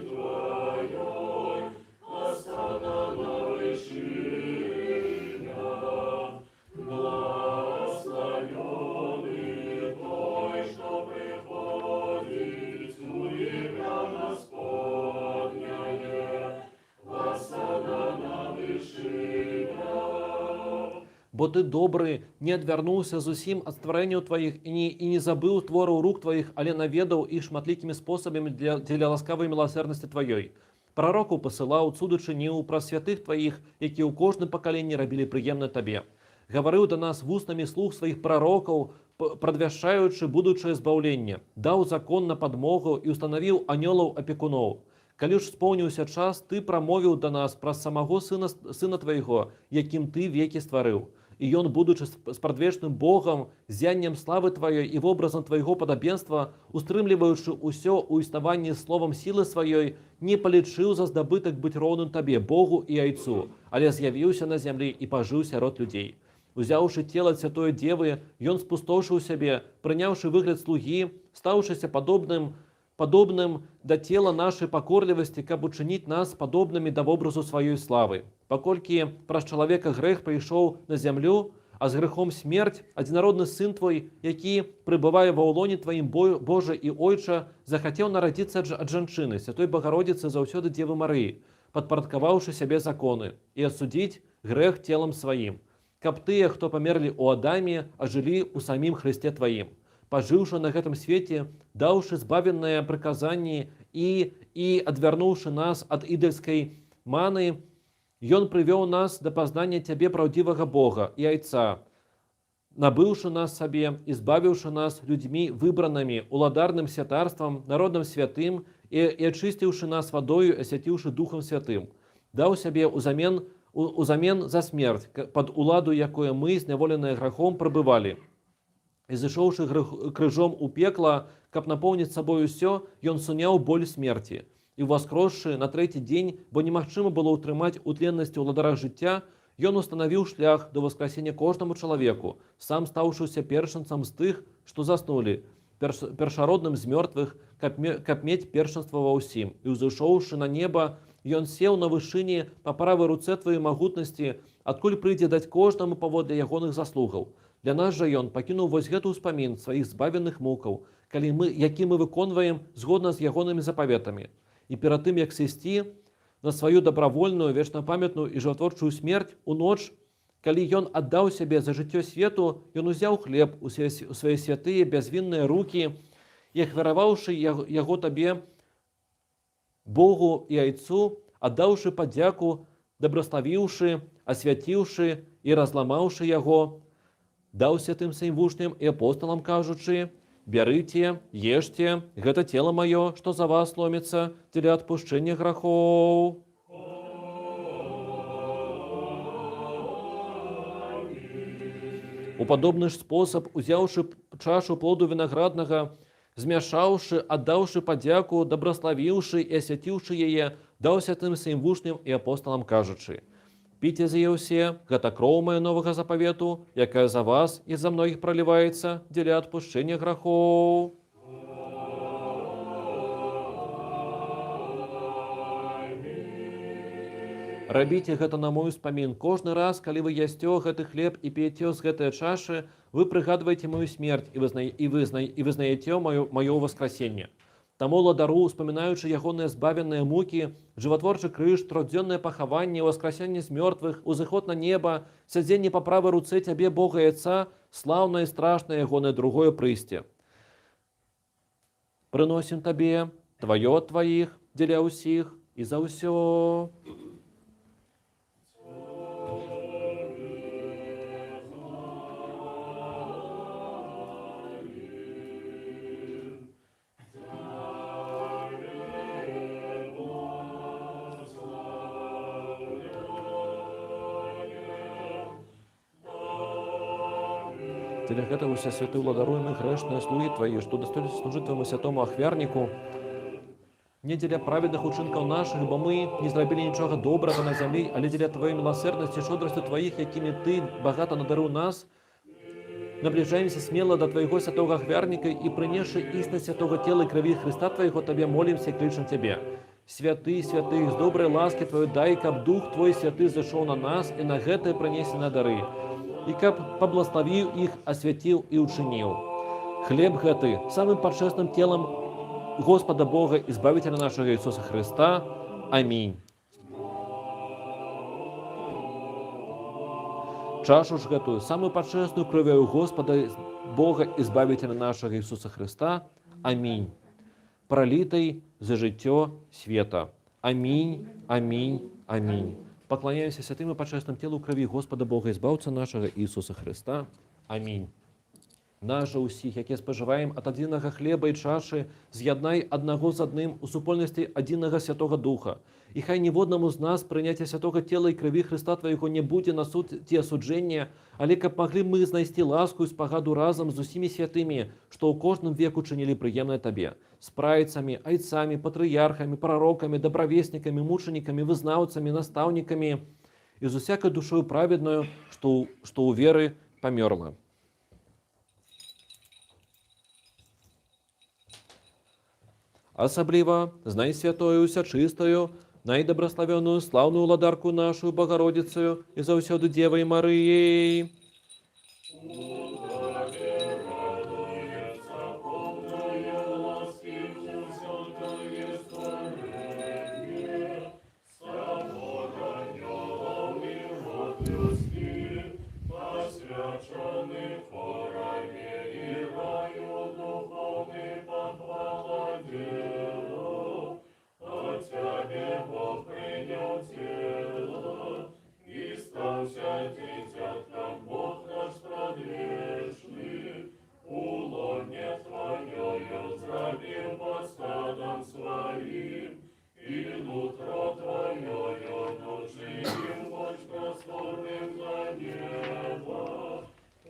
Тваёй, Асанна на вышынях. Благаслаўлёны той, што прыходзіць у імя Гасподняе, Асанна на вышынях. Бо Ты добры, не адвярнуўся зусім ад стварэнняў Тваіх і не забыў твораў рук Тваіх, але наведаў іх шматлікімі спосабамі дзеля ласкавай міласэрнасці Тваёй. Прарокаў пасылаў, цуды чыніў праз святых Тваіх, якія ў кожным пакаленні рабілі прыемна Табе. Гаварыў да нас вуснамі слуг сваіх прарокаў, прадвяшчаючы будучае збаўленне, даў закон на падмогу і устанавіў анёлаў апекуноў. Калі ж споўніўся час, Ты прамовіў да нас праз самога Сына Твайго, якім Ты векі стварыў. І ён, будучы спрадвечным Богам, ззяннем славы Тваёй і вобразам Твайго падабенства, устрымліваючы ўсё ў існаванні словам сілы сваёй, не палічыў за здабытак быць роўным Табе, Богу і Айцу, але з'явіўся на зямлі і пажыў сярод людзей. Узяўшы цела святой дзевы, ён спустошыў сябе, прыняўшы выгляд слугі, стаўшыся падобным падобным да цела нашай пакорлівасці, каб учыніць нас падобнымі да вобразу сваёй славы. Паколькі праз чалавека грэх прыйшоў на зямлю, а з грэхом смерць, адзінародны Сын Твой, які прыбывае ва ўлоне Тваім, Божа і Ойча, захацеў нарадзіцца ад жанчыны, Святой Багародзіцы заўсёды Дзевы Марыі, падпарадкаваўшы сябе законы, і асудзіць грэх целам сваім, каб тыя, хто памерлі ў Адаме, ажылі ў самім Хрысце Тваім. Пажыўшы на гэтым свеце, даўшы збавенныя прыказанні і адвярнуўшы нас ад ідальскай маны, Ён прывёў нас да пазнання Цябе, праўдзівага Бога і Айца, набыўшы нас сабе і збавіўшы нас людзьмі выбранымі, уладарным святарствам, народам святым і ачысціўшы нас вадою, асвяціўшы Духам Святым, даў сябе ўзамен за смерць, пад уладу якой мы, зняволеныя грахом, прабывалі. І зышоўшы крыжом у пекла, каб напоўніць сабой усё, ён суняў боль смерці. І ўваскросшы на трэці дзень, бо немагчыма было ўтрымаць у тленнасці ўладара жыцця, ён устанавіў шлях до ўваскрасення кожнаму чалавеку, сам стаўшыся першынцам з тых, што заснулі, першародным з мёртвых, каб мець першынства ва ўсім. І ўзышоўшы на неба, ён сеў на вышыні па правай руцэ тваёй магутнасці, адкуль прыйдзе даць кожнаму паводле ягоных заслугаў. Для нас жа ён пакінуў вось гэты ўспамін сваіх збавенных мукаў, які мы выконваем згодна з ягонымі запаветамі. І перад тым, як сысці на сваю дабравольную, вечнапамятную і жыватворчую смерць у ноч, калі ён аддаў сябе за жыццё свету, ён узяў хлеб у свае святыя бязвінныя рукі і, ахвяраваўшы яго табе, Богу і Айцу, аддаўшы падзяку, дабраславіўшы, асвяціўшы і разламаўшы яго, даў святым сваім вучням і апосталам, кажучы: «Бярыце, ешце, гэта цела маё, што за вас ломіцца дзеля адпушчэння грахоў». У падобны ж спосаб, узяўшы чашу плоду вінаграднага, змяшаўшы, аддаўшы падзяку, дабраславіўшы і асвяціўшы яе, даў святым сваім вучням і апосталам, кажучы: «Піце з яе ўсе, гэта кроў мая новага запавету, якая за вас і за многіх праліваецца дзеля адпушчэння грахоў». Рабіце гэта на мой успамін. Кожны раз, калі вы ясце гэты хлеб і п'яце з гэтай чашы, вы прыгадваеце мою смерць і вызнаеце маё ўваскрасенне. Таму, Уладару, успамінаючы ягоныя збавенныя мукі, жыватворчы крыж, трохдзённае пахаванне, уваскрасенне з мёртвых, узыход на неба, сядзенне па правай руцэ Цябе, Бога і Айца, слаўнае і страшнае ягонае другое прыйсце, прыносім Табе, Тваё Тваіх, дзеля ўсіх і за ўсё. Дзеля гэтага, усесвяты Уладару, мы грэшныя слугі Твае, што удостоились служыць Твайму святому ахвярніку, не дзеля праведных учынкаў нашых, бо мы не зрабілі нічога добрага на зямлі, але дзеля Тваёй міласэрнасці, шчодрасці Тваіх, якімі Ты багата надарыў нас, набліжаемся смела да Твайго святога ахвярніка і, прынесшы існасць святога цела і крыві Хрыста Твайго, Табе молімся і клічам Цябе. Святы святых, з добрай ласкі Тваёй дай, каб Дух Твой святы зышоў на нас і на гэтыя прынесеныя дары, і каб паблагаславіў іх, асвяціў і учыніў хлеб гэты самым пачэсным телам Господа Бога і Збавіцеля нашага Ісуса Хрыста. Амінь. Чашу ж гэтую, самую пачэсную крывёю Господа Бога і Збавіцеля нашага Ісуса Хрыста. Амінь. Пралітай за жыццё света. Амінь, амінь, амінь. Пакланяемся святым і пачэсным телу крыві Господа Бога і Збаўца нашага Ісуса Хрыста. Амінь. Нас жа ўсіх, якія спажываем ад адзінага хлеба і чашы, з'яднай аднаго з адным у супольнасці адзінага Святога Духа. І хай ніводнаму з нас прыняцце святога цела і крыві Хрыста Твайго не будзе на суд ці асуджэнне, але каб маглі мы знайсці ласку і спагаду разам з усімі святымі, што ў кожным веку чынілі прыемнае Табе, з праецамі, айцамі, патрыярхамі, прарокамі, дабравеснікамі, мучанікамі, вызнаўцамі, настаўнікамі і з усякай душою праведнаю, што ў веры памёрла. Асабліва з найсвятою усячыстаю, найдабраславёную слаўную Уладарку нашу Багародзіцаю і заўсёды Дзевай Марыяй. Посвячены хорами и раю духовный похвала делу, от Тебе Бог принял тело, и стався дитятком Бог наш спрадвечны, у лоне Твоею зрабил по стадам своим, и нутро Твоею учинил больш просторным за небо.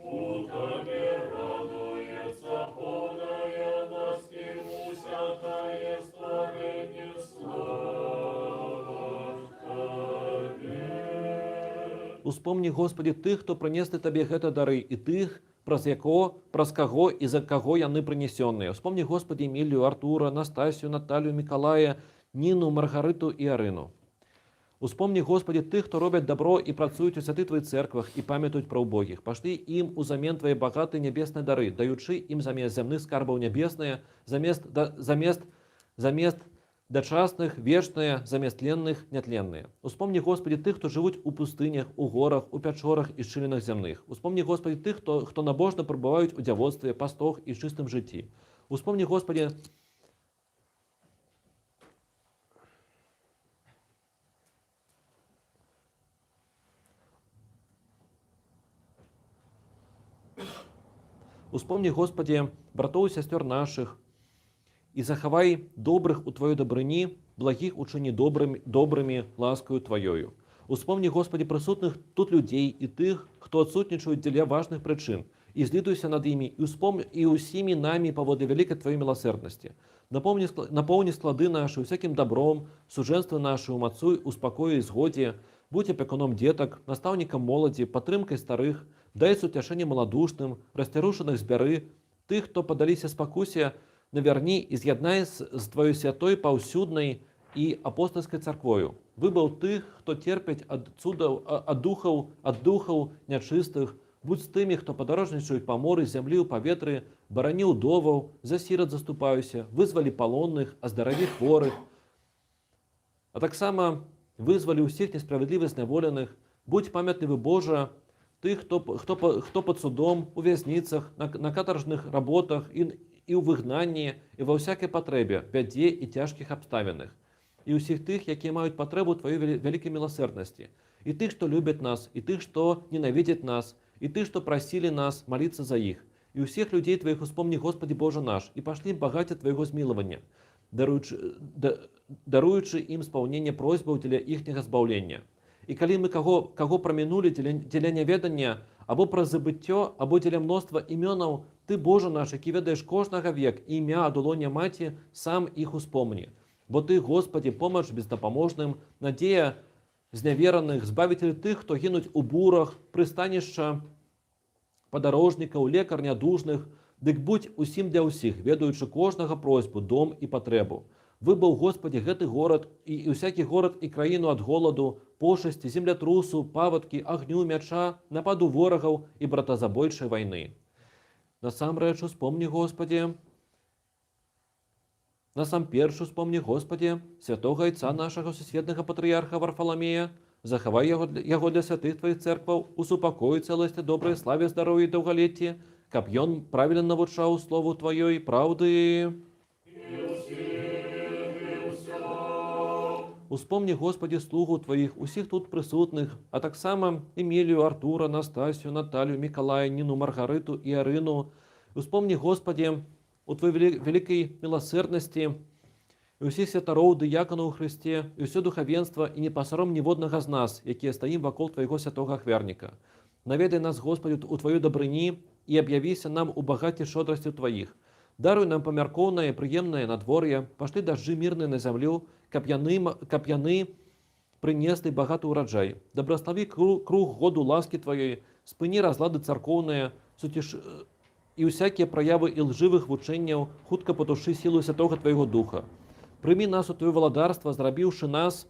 У Табе радуется полная ласки усякое стварэнне, слава Табе. Успомні, Госпадзе, тых, хто прынеслі Табе гэта дары, і тых, праз якого, праз каго і за каго яны прынесённыя. Успомні, Госпадзе, Емілію, Артура, Настасію, Наталію, Мікалая, Ніну, Маргарыту і Арыну. Успомні, Госпадзе, тых, хто робяць дабро і працуюць у святых Тваіх цэрквах і памятаюць пра ўбогіх. Пашлі ім узамен Твае багатыя нябесныя дары, даючы ім замест зямных скарбаў нябесныя, замест дачасных вечныя, замест тленных нятленныя. Успомні, Госпадзе, тых, хто жывуць у пустынях, у горах, у пячорах і шчылінах зямных. Успомні, Госпадзе, тых, хто набожна прабываюць у дзявоцтве, пастох і чыстым жыцці. Успомні, Госпадзе, Успомні, Госпадзе, братоў і сясцёр нашых, і захавай добрых у Тваёй дабрыні, благіх учыні добрымі ласкаю Тваёю. Успомні, Госпадзе, прысутных тут людзей і тых, хто адсутнічаюць дзеля важных прычын, і злітуйся над імі, і ўсімі намі паводле вялікай Тваёй міласэрнасці. Напоўні склады нашы усякім добром, сужэнства нашы умацуй у спакою і згодзе, будзь апекуном дзетак, настаўнікам моладзі, падтрымкай старых, дай суцяшэнне маладушным, расцярушаных збяры, тых, хто падаліся спакусе, навярні і з'яднай з Тваёй святой паўсюднай і апостальскай царквою. Выбаў тых, хто терпіць ад цудаў, ад духаў нячыстых, будзь з тымі, хто падарожнічаюць па моры, зямлі, ў паветры, барані ўдоваў, за сірат заступаюся, вызвалі палонных, аздараві хворых, а таксама вызвалі ўсіх несправядліва зняволеных. Будзь памятлівы, Божа, тых, хто пад судом, у вязніцах, на катаржных работах і ў выгнанні, і ва ўсякай патрэбе, бядзе і цяжкіх абставінах. І ўсіх тых, якія маюць патрэбу Тваёй вялікай міласэрнасці, і тых, што любяць нас, і тых, што ненавідзяць нас, і тых, што прасілі нас маліцца за іх. І ўсіх людзей Тваіх успомні, Госпадзе Божа наш, і пашлі ім багацце Твайго змілавання, даруючы ім спаўненне просьбаў дзеля іхняга збаўлення. І калі мы каго прамінулі дзеля няведання, або праз забыццё, або дзеля мноства імёнаў, Ты, Божа наш, які ведаеш кожнага век, імя ад улоння маці, сам іх успомні. Бо Ты, Госпадзе, помач бездапаможным, надзея зневераных, збавіцель тых, хто гінуць у бурах, прыстанішча падарожнікаў, лекар нядужных, дык будзь усім для ўсіх, ведаючы кожнага просьбу, дом і патрэбу. Выбаў, Госпадзе, гэты горад і ўсякі горад і краіну ад голаду, пошасці, землятрусу, паводкі, агню, мяча, нападу ворагаў і братазабойчай вайны. Насамрэч успомні, Госпадзе, насамперш успомні, Госпадзе, святога Айца нашага сусветнага патрыярха Варфаламея, захавай яго для святых Тваіх цэркваў у супакоі, цэласці, добрай славе, здароўі і даўгалецці, каб ён правільна навучаў слову Тваёй праўды. Успомні, Госпадзе, слугу Тваіх, усіх тут прысутных, а таксама Емілію, Артура, Настасію, Наталю, Мікалая, Ніну, Маргарыту і Арыну. Успомні, Госпадзе, у Тваёй вялікай міласэрнасці і ўсіх святароў, дыяканаў у Хрысце, і ўсё духавенства, і не пасаром ніводнага з нас, якія стаім вакол Твайго святога ахвярніка. Наведай нас, Госпадзе, у Тваёй дабрыні і аб'явіся нам у багацці шчодрасцяў Тваіх. Даруй нам памяркоўнае, прыемнае надвор'е, пашлі дажджы мірныя на зямлю, каб яны прынеслі багаты ўраджай. Дабраславі круг году ласкі Тваёй, спыні разлады царкоўныя, і ўсякія праявы ілжывых вучэнняў, хутка патушы сілу Святога Твайго Духа. Прымі нас у Тваё валадарства, зрабіўшы нас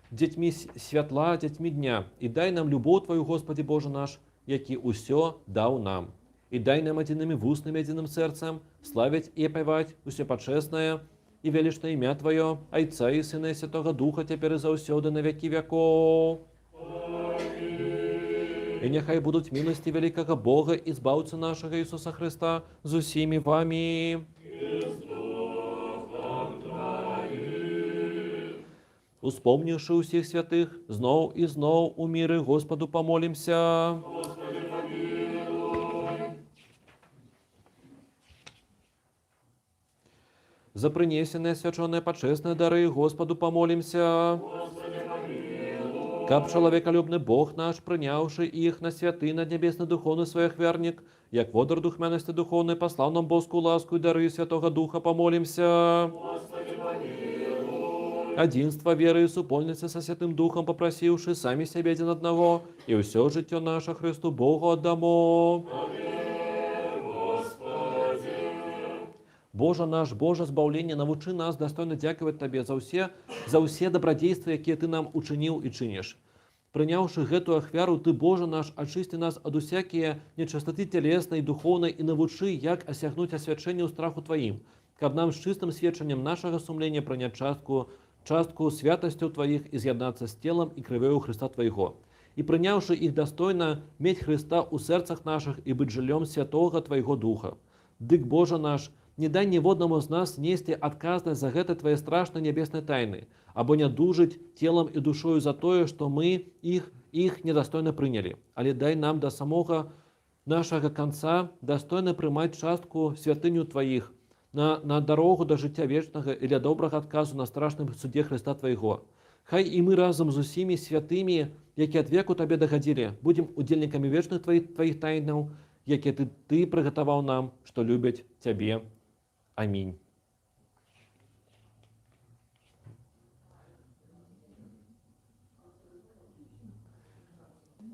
дзецьмі святла, дзецьмі дня. І дай нам любоў Тваю, Госпадзе Божа наш, які ўсё даў нам. І дай нам адзінымі вуснамі, адзіным сэрцам славіць і апяваць усё пачэснае і велічнае імя Тваё, Айца і Сына і Святога Духа, цяпер і заўсёды, на вякі вякоў. І няхай будуць міласці вялікага Бога і Збаўцы нашага Ісуса Хрыста з усімі вамі. Успомніўшы ўсіх святых, зноў і зноў у міры Госпаду памолімся. За прынесеныя, асвячоныя, пачэсныя дары Госпаду памолімся. Каб чалавекалюбны Бог наш, прыняўшы іх на святы наднябесны духоўны свой ахвярнік, як водар духмянасці духоўнай, паслаў нам боскую ласку і дары Святога Духа, памолімся. Адзінства веры і супольнасці са Святым Духам папрасіўшы, самі сябе адзін аднаго і ўсё жыццё наша Хрысту Богу аддамо. Божа наш, Божа збаўлення, навучы нас дастойна дзякаваць Табе за ўсе дабрадзействы, якія Ты нам учыніў і чыніш. Прыняўшы гэтую ахвяру, Ты, Божа наш, ачысці нас ад усякія нечыстаты цялеснай, духоўнай і навучы, як асягнуць асвячэнне ў страху Тваім, каб нам з чыстым сведчаннем нашага сумлення прыняць частку святасцяў Тваіх і з'яднацца з целам і крывёю Хрыста Твайго. І прыняўшы іх дастойна, мець Хрыста ў сэрцах нашых і быць жыллём Святога Твайго Духа. Дык, Божа наш, не дай ніводнаму з нас несці адказнасць за гэта Твае страшныя нябесныя тайны, або не дужыць целам і душою за тое, што мы іх недастойна прынялі. Але дай нам да самога нашага канца дастойна прымаць частку святыняў Тваіх на дарогу да жыцця вечнага і для добрага адказу на страшным судзе Хрыста Твайго. Хай і мы разам з усімі святымі, якія ад веку Табе дагадзілі, будзем удзельнікамі вечных Тваіх тайнаў, якія Ты прыгатаваў нам, што любяць Цябе. Амінь.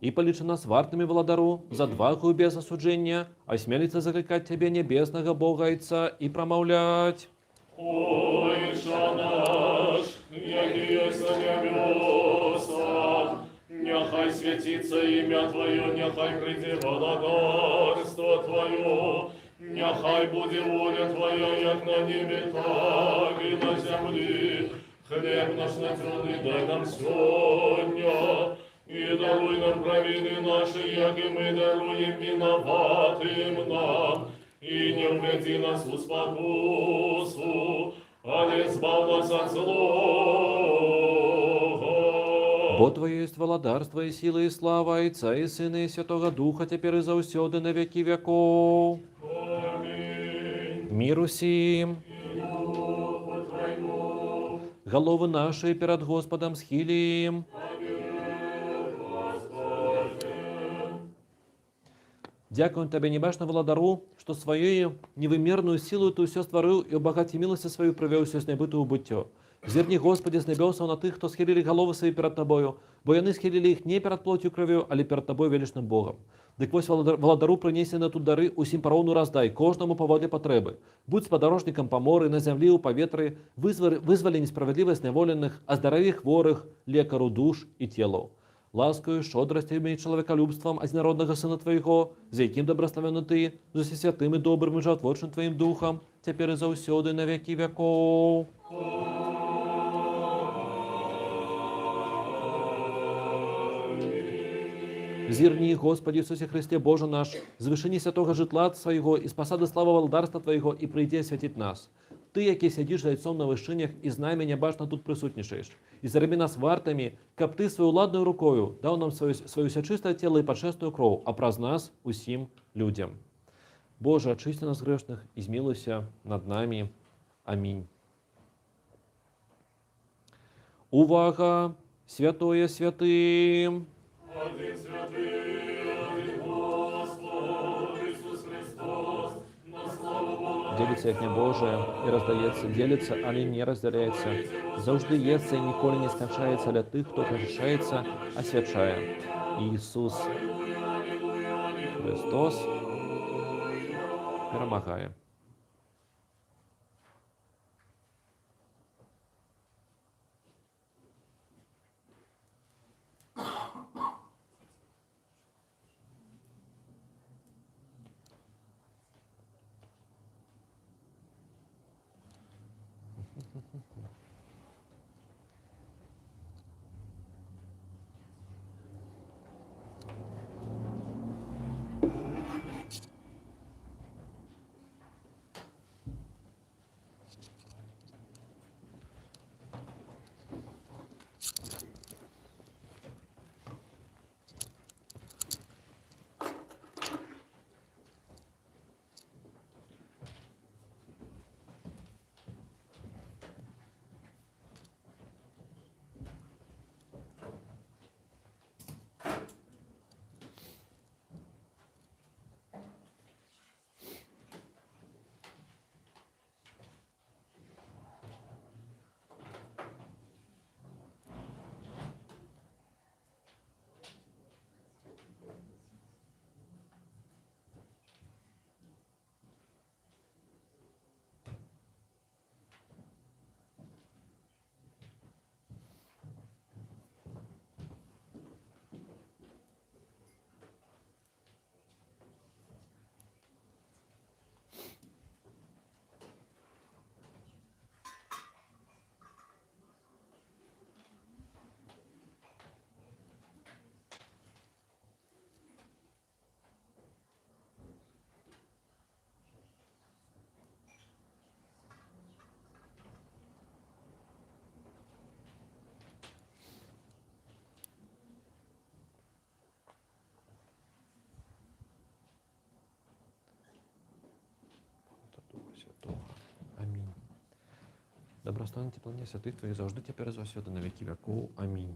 І палічы нас вартымі, Валадару, з адвагаю без асуджэння асмеліцца заклікаць Цябе, нябеснага Бога Айца, і прамаўляць. Ойча наш, які ёсць на нябёсах, няхай свяціцца імя Тваё, няхай прыйдзе валадарства Тваё, няхай будзе воля Твая, як на небе, так і на зямлі. Хлеб наш надзённы дай нам сёння, і даруй нам правіны нашы, як і мы даруем вінаватым нам. І не ўвядзі нас у спакусу, але збаў нас ад злога. Бо Тваё ёсць валадарства, і сіла, і слава, Айца і Сына, і Святога Духа, цяпер і заўсёды, на векі вякоў. Амінь. Мір усім. Галовы нашы перад Госпадам схілім. Дзякуем Табе, нябачны Валадару, што сваёю невымернаю сілаю Ты ўсё стварыў і ў багацці міласці сваёй прывёў усё з небыту ў быццё. Зірні, Госпадзе, з нябёсаў на тых, хто схілілі галовы свае перад Табою, бо яны схілілі іх не перад плоццю і крывёю, але перад Табой, велічным Богам. Дык вось, Валадару, прынесены тут дары усім пароўну раздай, кожнаму паводле патрэбы. Будзь спадарожнікам па моры, на зямлі, ў паветры, вызвалі несправядліва зняволеных, аздараві хворых, лекару душ і целаў. Ласкаю, шчодрасцямі і чалавекалюбствам адзінароднага Сына Твайго, з якім дабраславёны Ты, з усім святым і добрым і жыватворчым Тваім Духам, цяпер і заўсёды, на векі вякоў. Зірні, Госпадзе Ісусе Хрысце, Божа наш, з вышыні святога жытла Свайго і з пасады славы валадарства Твайго і прыйдзі асвяціць нас. Ты, які сядзіш з Айцом на вышынях і з намі нябачна тут прысутнічаеш. І зрабі нас вартымі, каб Ты сваёй уладнаю рукою даў нам сваё ўсячыстае цела і пачэсную кроў, а праз нас усім людзям. Божа, ачысці нас, грэшных, і змілуйся над намі. Амінь. Увага! Святое святым! Адзін святы, адзін Госпад, Ісус Хрыстос, на славу Бога. Дзеліцца, як нябожае, і раздаецца, дзеліцца, але не раздзяляецца. Заўжды есца і ніколі не сканчаецца для тых, хто прычышчаецца, асвячае. Ісус Хрыстос перамагае. Духа Святого. Амінь. Добростане теплення святих Твоїх завжди тепер і завсюди на віки веков. Амінь.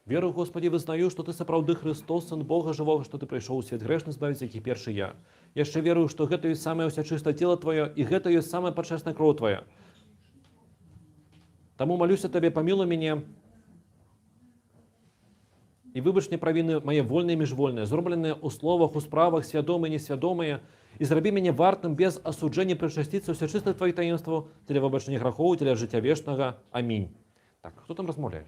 Веру, Господи, вызнаю, што Ты сапраўды Христос, Сын Бога жывога, што Ты прыйшоў у свет грэшны збавіць, які першы я. Яшчэ верую, што гэта ёсць самае ўсячыстае тело Тваё, і гэта ёсць самая пачэсная кроў Твая. Таму малюся Табе, памілуй мяне і выбач мне правіны мае вольныя і міжвольныя, зробленыя ў словах, у справах, свядомыя і несвядомыя, і зрабі мяне вартым без асуджэння прычасціцца ўсячыстых Тваіх таінстваў, дзеля выбачэння грахоў, дзеля жыцця вечнага. Амінь. Так, хто там размаўляе?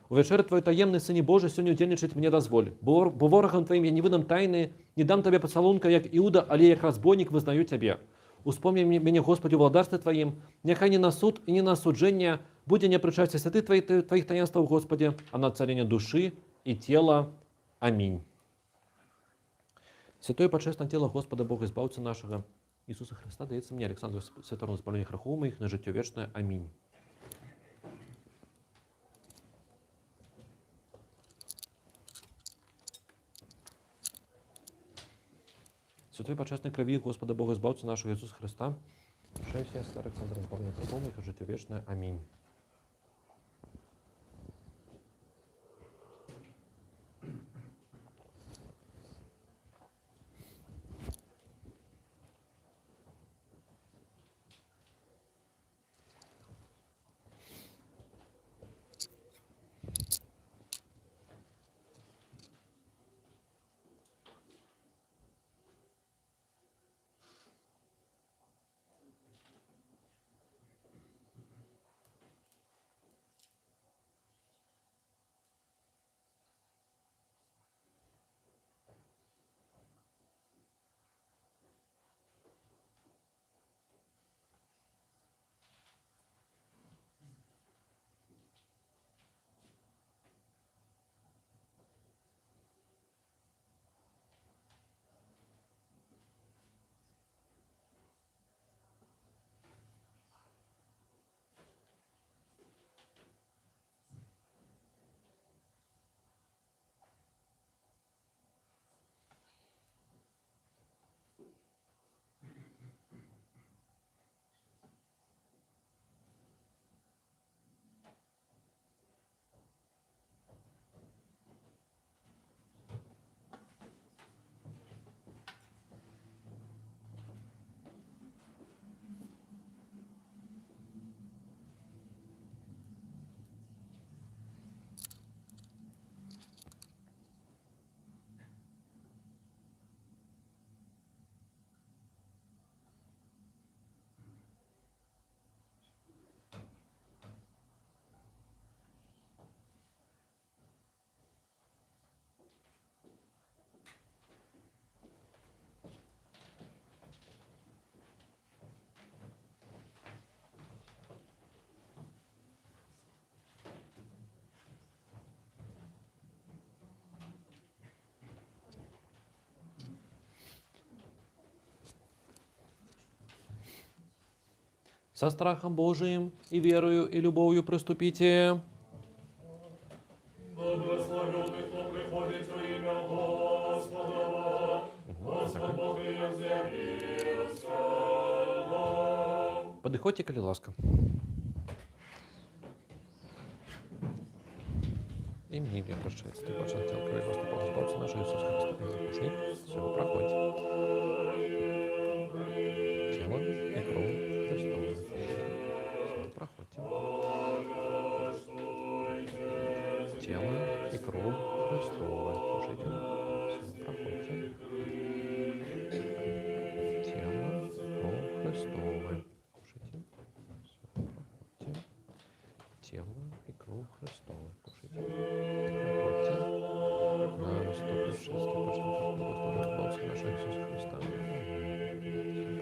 У вячэры Тваёй таемнай, Сыне Божы, сёння ўдзельнічаць мне дазволь. Бо ворагам Тваім я не выдам тайны, не дам Табе пацалунка, як Іуда, але як разбойнік вызнаю Цябе. Успомні мяне, Господи, у валадарстве Тваім, няхай не на суд і не на асуджэнне будзе не прычасце святых Тваіх таінстваў, Господи, а на ацаленне душы і цела. Амінь. Святое пачэснае тело Господа Бога Збаўцы нашага Ісуса Христа даецца мне, Александру Святому, збаўленне грахоў маіх на жыццё вечнае. Амінь. Святой пачэснай крыві Господа Бога Збаўцы нашага Ісуса Христа, прычасце Александра збаўлення грахоў маіх на жыццё вечнае. Амінь. Са страхам Божым і вераю і любоўю прыступіце. Благаслаўлёны, хто прыходзіць у імя Госпадава. Гасподзь Бог з'явіўся нам. Падыходзьце, калі ласка. Эмілія, прышэсце, пачэснае Цела і Кроў Госпада Бога, Збаўцы нашага Ісуса Хрыста. Кушай, усё, праходзь. Цела і Кроў Хрыстова. Усё, праходзьце. Цела і Кроў Хрыстова. Кушайце. Усё, праходзьце. Цела і Кроў Хрыстова. Кушайце. Усё, праходзьце. Цела і Кроў Хрыстова. Кушайце. Праходзьце. На 136 пачатку Госпада Збаўцы нашага Ісуса Хрыста. Усё,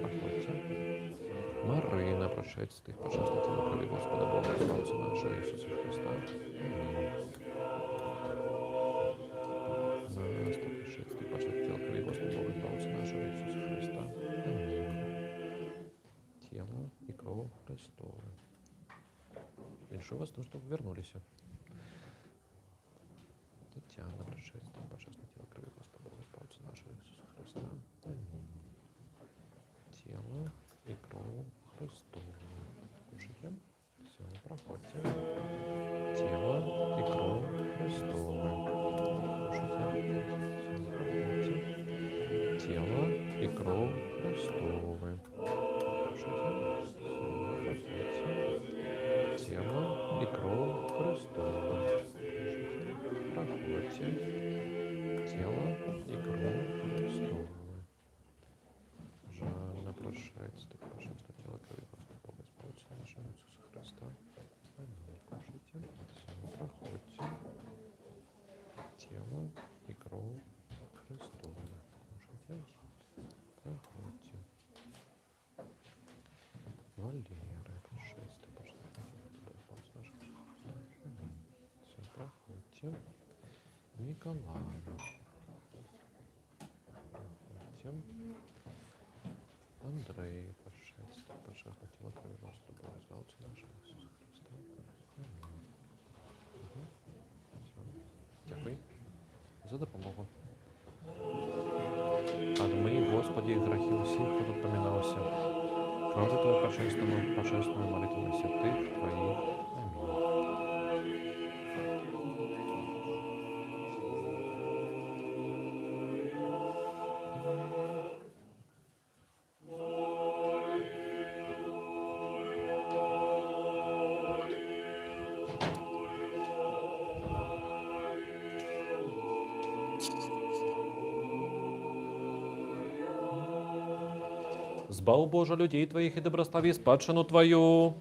праходзьце. Марына, прышэсце, пачэсна Цела Крыві Госпада Бога, Збаўцы нашага Ісуса Хрыста. Амін. На 136 пачатку Цела Крыві Госпада Бога, Збаўцы нашага Ісуса Хрыста. Амін. Цела і Кроў Хрыстова. Віншую вас з тым, што вы вярнуліся. Таццяна, прышэсце, пачэсна Цела Крыві Госпада Бога, Збаўцы нашага Ісуса Хрыста. Амін. Цела і Кроў Хрыстова. Кушайце. Усё, праходзьце. Цела і Кроў Хрыстова. Кушайце. Усё, праходзьце. Цела і Кроў Хрыстова. Кушайце. Усё, праходзьце. Цела і Кроў Хрыстова. Кушайце. Праходзьце. Цела і Кроў Хрыстова. Жанна, прышэсце, пачэсна Цела Крыві Госпада Бога, Збаўцы нашага Ісуса Хрыста. Амін. Кушайце. Усё, праходзьце. Цела і Кроў Хрыстова. Кушайце. Праходзьце. Валера, прышэсце, пачэсна Цела Бога, Збаўцы нашага Ісуса Хрыста. Амін. Усё, праходзьце. Мікалай. Праходзьце. Андрэй, прышэсце, пачэсна Цела Крыві Госпада Бога, Збаўцы нашага Ісуса Хрыста. Амін. Усё. Дзякуй за дапамогу. Адмый, Госпадзе, грахі ўсіх, хто тут памінаўся. Крывёю Тваёй пачэснаю, пачэснаю малітвамі святых Тваіх. Амін. Збаў, Божа, людзей Тваіх і дабраславі спадчыну Тваю.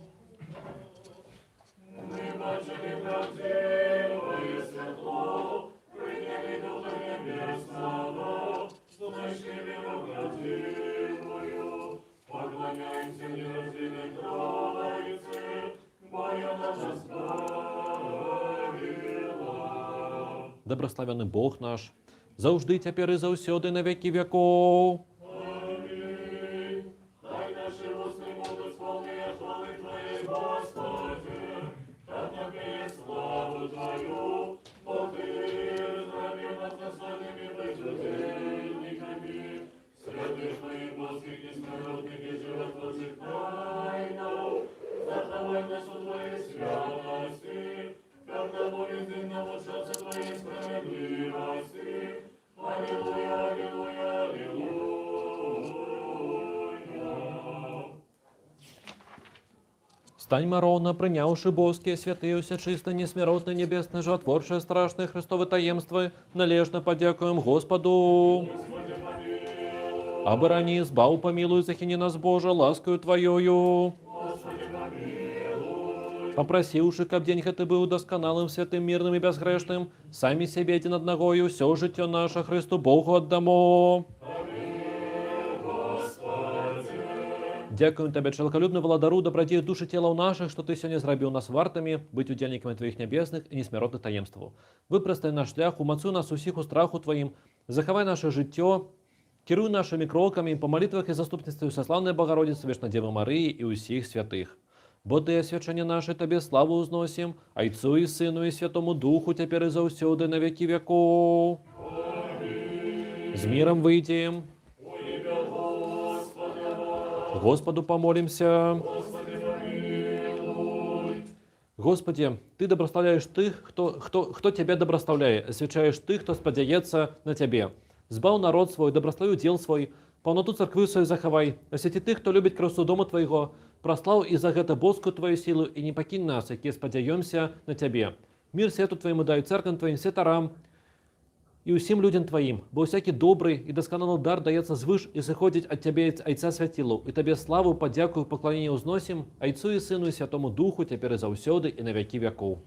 Мы бачылі праўдзівае святло, прынялі Духа Нябеснага, знайшлі веру праўдзівую. Пакланяемся нераздзельнай Тройцы, бо яна нас збавіла. Дабраславёны Бог наш, заўжды, цяпер і заўсёды, на векі вякоў. Амін. Хай нашы вусны будуць поўныя хвалы Тваёй, Госпадзе, каб навеять славу Тваю, бо Ты зрабіў нас дастойнымі быць удзельнікамі святых Тваіх боскіх, несмяротных і жыватворчых тайнаў. Захавай нас у Тваёй святасці, каб нам увесь дзень навучацца Тваёй справядлівасці. Алілуя, алілуя, алілуя. Станьма роўна, прыняўшы боскія, святыя, усячыстыя, несмяротныя, нябесныя, жыватворчыя, страшныя Хрыстовы таемствы, належна падзякуем Госпаду. Абарані, збаў, памілуй, захіні нас, Божа, ласкаю Тваёю. Папрасіўшы, каб дзень гэты быў дасканалым, святым, мірным і бязгрэшным, самі сябе адзін аднаго і ўсё жыццё наша Хрысту Богу аддамо. Дзякуем Табе, чалавекалюбны Валадару, дабрадзею душ і целаў нашых, што Ты сёння зрабіў нас вартымі быць удзельнікамі Тваіх нябесных і несмяротных таемстваў. Выпрастай наш шлях, умацуй нас усіх у страху Тваім, захавай наша жыццё Кіруй нашымі крокамі па малітвах і заступніцтве ўсяслаўнай Багародзіцы, Вечнадзевы Марыі і ўсіх святых. Бо Ты асвячэнне наша, Табе славу ўзносім, Айцу і Сыну і Святому Духу, цяпер і заўсёды, на векі вякоў. З мірам выйдзем. Госпаду памолімся. Госпадзе, Ты дабраслаўляеш тых, хто Цябе дабраслаўляе, асвячаеш тых, хто спадзяецца на Цябе. Збаў народ свой, дабраславі ўдзел свой, паўнату царквы сваёй захавай, асвяці тых, хто любіць красу дома Твайго, праслаў і за гэта боскую Тваю сілу, і не пакінь нас, якія спадзяёмся на Цябе. Мір свету Твайму дай, цэрквам Тваім, святарам і ўсім людзям Тваім, бо ўсякі добры і дасканалы дар даецца звыш і сыходзіць ад Цябе, Айца свяцілаў, і Табе славу, падзяку і пакланенне ўзносім, Айцу і Сыну і Святому Духу, цяпер і заўсёды, і на векі вякоў.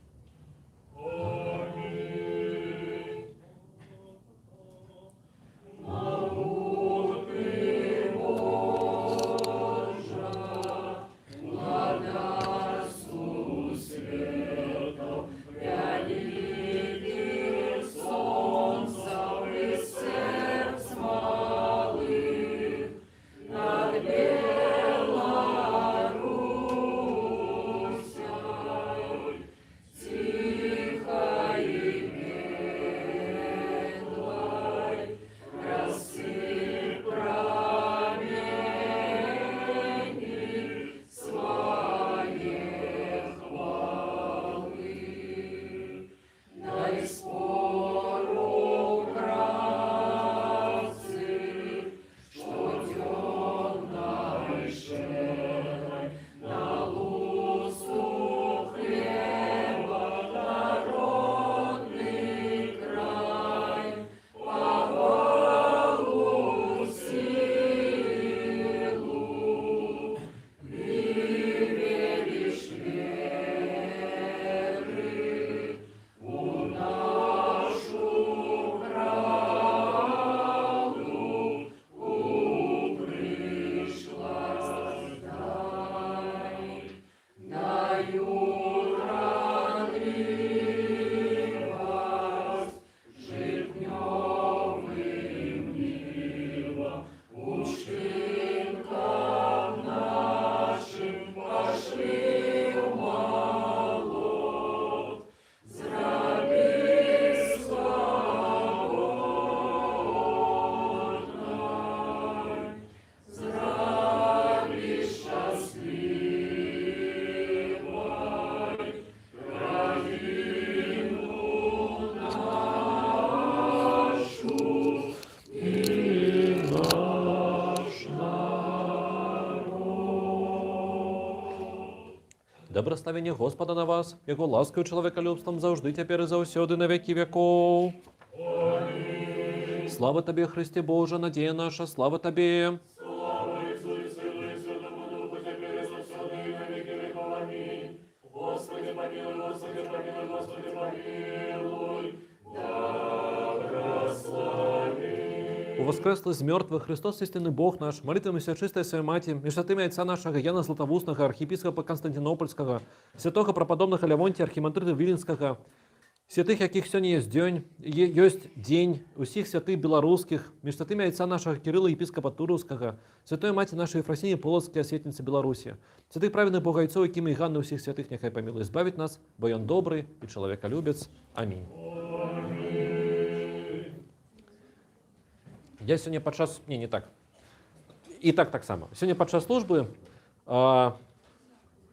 Дабраславенне Госпада на вас, Яго ласкаю, чалавекалюбствам заўжды, цяпер і заўсёды, на векі вякоў. Слава Табе, Хрысце Божа, надзея наша, слава Табе. Слава Айцу і Сыну і Святому Духу, цяпер і заўсёды, і на векі вякоў. Амінь. Госпадзе, памілуй, Госпадзе, памілуй, Госпадзе, памілуй. Благаславі. Уваскрослы з мёртвых Хрыстос, істинны Бог наш, малітвамі Всечистої Своєї Маті, між святими Отця нашого Яна Златовусного, архієпископа Константинопольського, святого преподобного Левонтія, архімандрита Віленського, святих, яких сьогодні є день, есть день, усіх святих белорусских, між святими Отця нашого Кирила, епископа Туровского, святої Маті нашої Ефросині Полоцької, освітниці Беларусі, святих праведних Богайцов, якими і Ганни усіх святих, нехай помилує, збавить нас, бо ён добрый і чалавекалюбец. Амінь. Я сёння падчас... Не, не так. І так таксама. Сёння падчас службы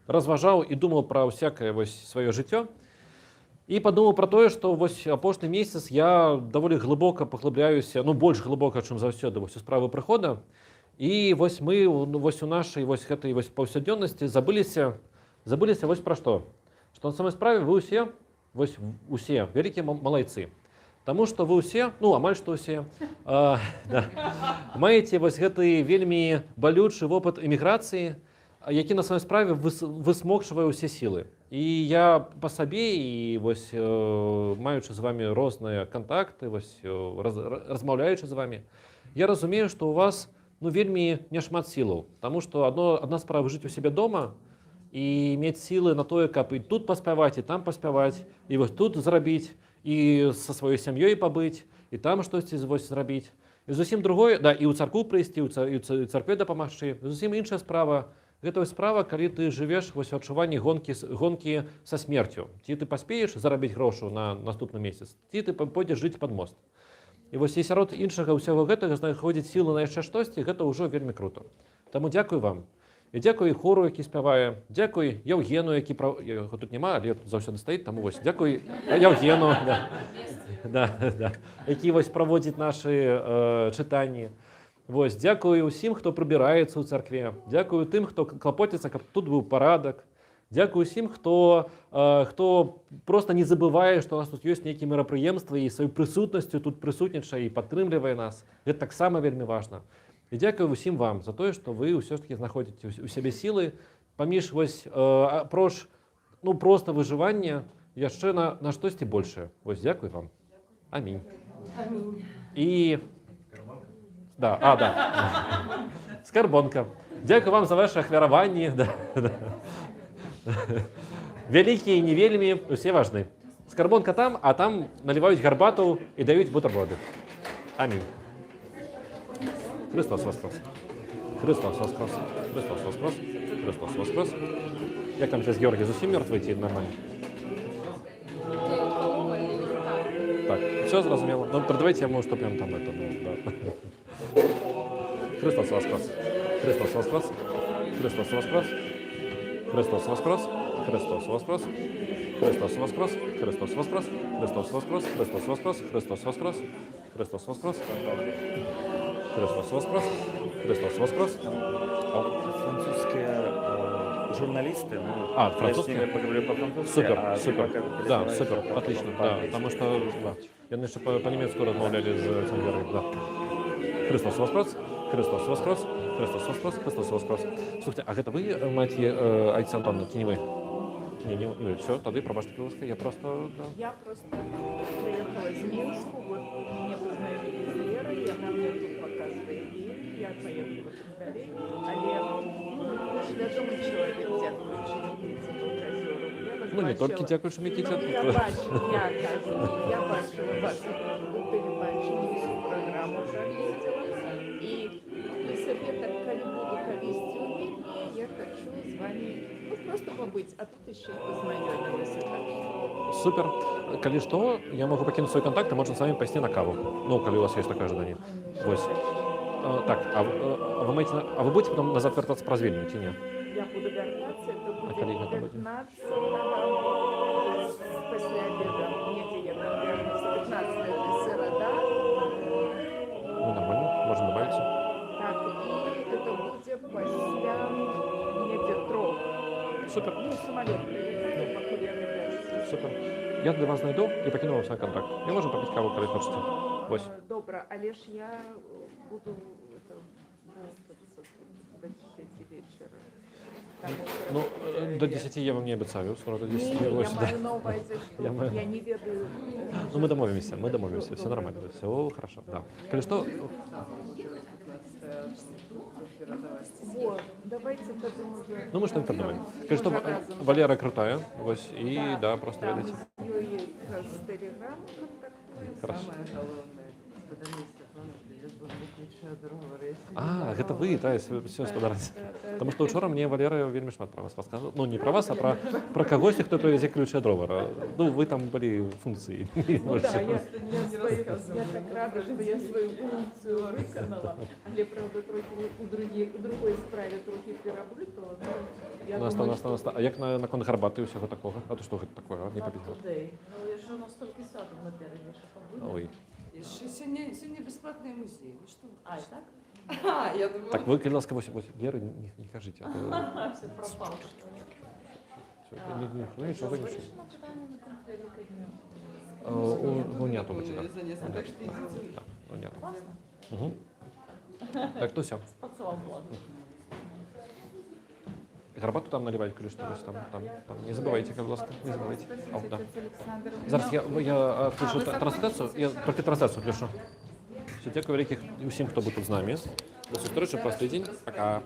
разважаў і думаў пра ўсякае вось сваё жыццё. І падумаў пра тое, што вось апошні месяц я даволі глыбока паглыбляюся, ну, больш глыбока, чым заўсёды, вось у справы прыхода. І вось мы ну, вось у нашай вось гэтай вось паўсядзённасці забыліся вось пра што. Што на самой справе вы ўсе, вось усе вялікія малайцы. Таму што вы ўсе, ну, амаль што ўсе, да, маеце вось гэты вельмі балючы вопыт эміграцыі, які на самой справе высмокчвае ўсе сілы. І я па сабе і вось, маючы з вамі розныя кантакты, вось, размаўляючы з вамі, я разумею, што у вас, ну, вельмі няшмат сілаў. Таму што адна справа жыць у сябе дома і мець сілы на тое, каб і тут паспяваць, і там паспяваць, і вось тут зрабіць, і са сваёй сям'ёй пабыць, і там штосьці вось зрабіць. І зусім другое, да, і ў царкву прыйсці, і ў царкве дапамагчы. Зусім іншая справа. Гэта вось справа, калі ты жывеш вось у адчуванні гонкі са смерцю. Ці ты паспееш зарабіць грошы на наступны месяц, ці ты пойдзеш жыць пад мост. І вось і сярод іншага ўсяго гэтага знаходзіць сілы на яшчэ штосьці, гэта ўжо вельмі круто. Таму дзякуй вам. І дзякуй хору, які спявае, дзякуй Яўгену, які яго тут няма, але заўсёды стаіць, таму вось дзякуй Яўгену, да, які вось праводзіць нашы чытанні. Вось, дзякую ўсім, хто прыбіраецца ў царкве. Дзякую тым, хто клапоціцца, каб тут быў парадак. Дзякую усім, хто просто не забывае, што у нас тут ёсць нейкія мерапрыемствы і сваёй прысутнасцю тут прысутнічае і падтрымлівае нас. Гэта таксама вельмі важна. І дзякую усім вам за тое, што вы ўсё ж таки знаходзіце ў сябе сілы паміж вось апроч, ну, просто выжывання яшчэ на штосьці большае. Вось дзякуй вам. Амінь. Амінь. І да, да. Скарбонка. Дзякую вам за ваши ахвяраванні. Да. Вялікія і не вельмі, усе важны. Скарбонка там, а там наліваюць гарбату і даюць бутэрброды. Амінь. Хрыстос уваскрос. Хрыстос уваскрос. Хрыстос уваскрос. Хрыстос уваскрос. Як там зараз Георгій, зусім мёртвы ці нармальна? Так, усё зразумела. Ну, давайце я, может, прям там это, ну, да. Хрыстос уваскрос. Хрыстос уваскрос. Хрыстос уваскрос. Хрыстос уваскрос. Хрыстос уваскрос. Хрыстос уваскрос. Хрыстос уваскрос. Хрыстос уваскрос. Хрыстос уваскрос. Хрыстос уваскрос. Хрыстос уваскрос. Хрыстос уваскрос. Хрыстос уваскрос. Французские журналисты, ну, А, я с французские? ними поговорю по-французски, Супер, а ты супер. пока Да, передавай супер, всё отлично. Да, по-английски. потому что, да, яны яшчэ па-нямецку размаўлялі з гэтым Георгіем, да. Хрыстос уваскрос, Хрыстос уваскрос, Хрыстос уваскрос, Хрыстос уваскрос. Слухайце, а гэта вы, маці, айца Антона, ці не вы? Не, не вы. Усё, тады прабачце, будзь ласка, я просто. Да. Я просто приехала из Минска, вот меня познакомили с Лерой, и она мне тут показывает Вильню, я поехала тут далей. Але, ну, вы ж вядомы чалавек, дзякуючы Мікіце Маўказёрову. Я вас Ну, не толькі бачыла. дзякуючы Мікіце. Ну, я бачыла, я кажу, я бачыла вас у тэлебачанні, всю праграму праглядзела. І для сябе так, калі буду калісьці ў Вільні, я хочу з вами, ну, просто побыть, а тут еще и пазнаёмілася. Так что Супер. Калі што, я магу пакінуць свой кантакт, і можна з вамі пайсці на каву. Ну, калі у вас ёсць такое жаданне. Вось. Так, а вы маеце, а вы будзеце потым назад вяртацца праз Вільню, ці не? Я буду вяртацца, это А будет калі гэта будзе? 15 пасля обеда, недзе я там вернуся, 15 это серада. Ну, нармальна, можна дабавіцца. Так, і это будзе пасля недзе 3. Супер. Ну, самалёт прилетает, пакуль я добяруся. Супер. Я для вас знайду і пакіну вам свой кантакт. І можам папіць каву, калі хочаце. Вось. Добра, але ж я буду это, выспаться до 10 вечера. Там Ну, до 10 я вам не абяцаю, скора до 10. Не, я Вось, да. маю на ўвазе, што я не ведаю. Ну, мы дамовімся, усё нармальна, усё хорошо, да. Калі што, Вот, давайце тады можа. Ну, мы што-нибудь придумаем. Калі што, Можа, разам. Валера крутая, вось, і, да, просто Да, мы ведаеце. з ёй з Телеграму кантактуем. Хорошо. Самое галоўнае, спадарыня Святлана прывезла мне ключы ад ровара. Я А, гэта вы, да, усё, спадарыня. Таму што учора мне Валера вельмі шмат пра вас расказваў. Ну, не пра вас, а пра кагосьці, хто прывязе ключы ад ровара. Ну, вы там былі функцыі. Ну да, я так рада, што я сваю функцыю выканала, але, праўда, трохі у другой справе трохі пераблытала. Но я думаю, што А як наконт гарбаты і ўсяго такога? А то што гэта такое? А? Не папіць? Today. Ну, яшчэ у нас толькі саду наперадзе яшчэ пабудзе. Ой. Яшчэ сёння бясплатныя музеі. Вы што? А, і так? А, я думала. Так, вы, калі ласка, вось, Леры не кажыце. А то Усё прапала. Всё, не, ну, нічога, нічога. Вырашана пытанне наконт Вялікадня? У Уняту будзе, так. Занесла, так што ідзіце. Так, Уняту. Класна. Угу. Так, то ўсё. Спрацаваў план. Гарбату там наліваць, калі што, вось там. Не забывайце, калі ласка, не забывайце. О, да. Аляксандр. Зараз я включу А, вы трансляцыю, я толькі трансляцыю включу. Усё, дзякуй вялікі ўсім, хто быў тут з намі. Да сустрэчы праз тыдзень. Пока.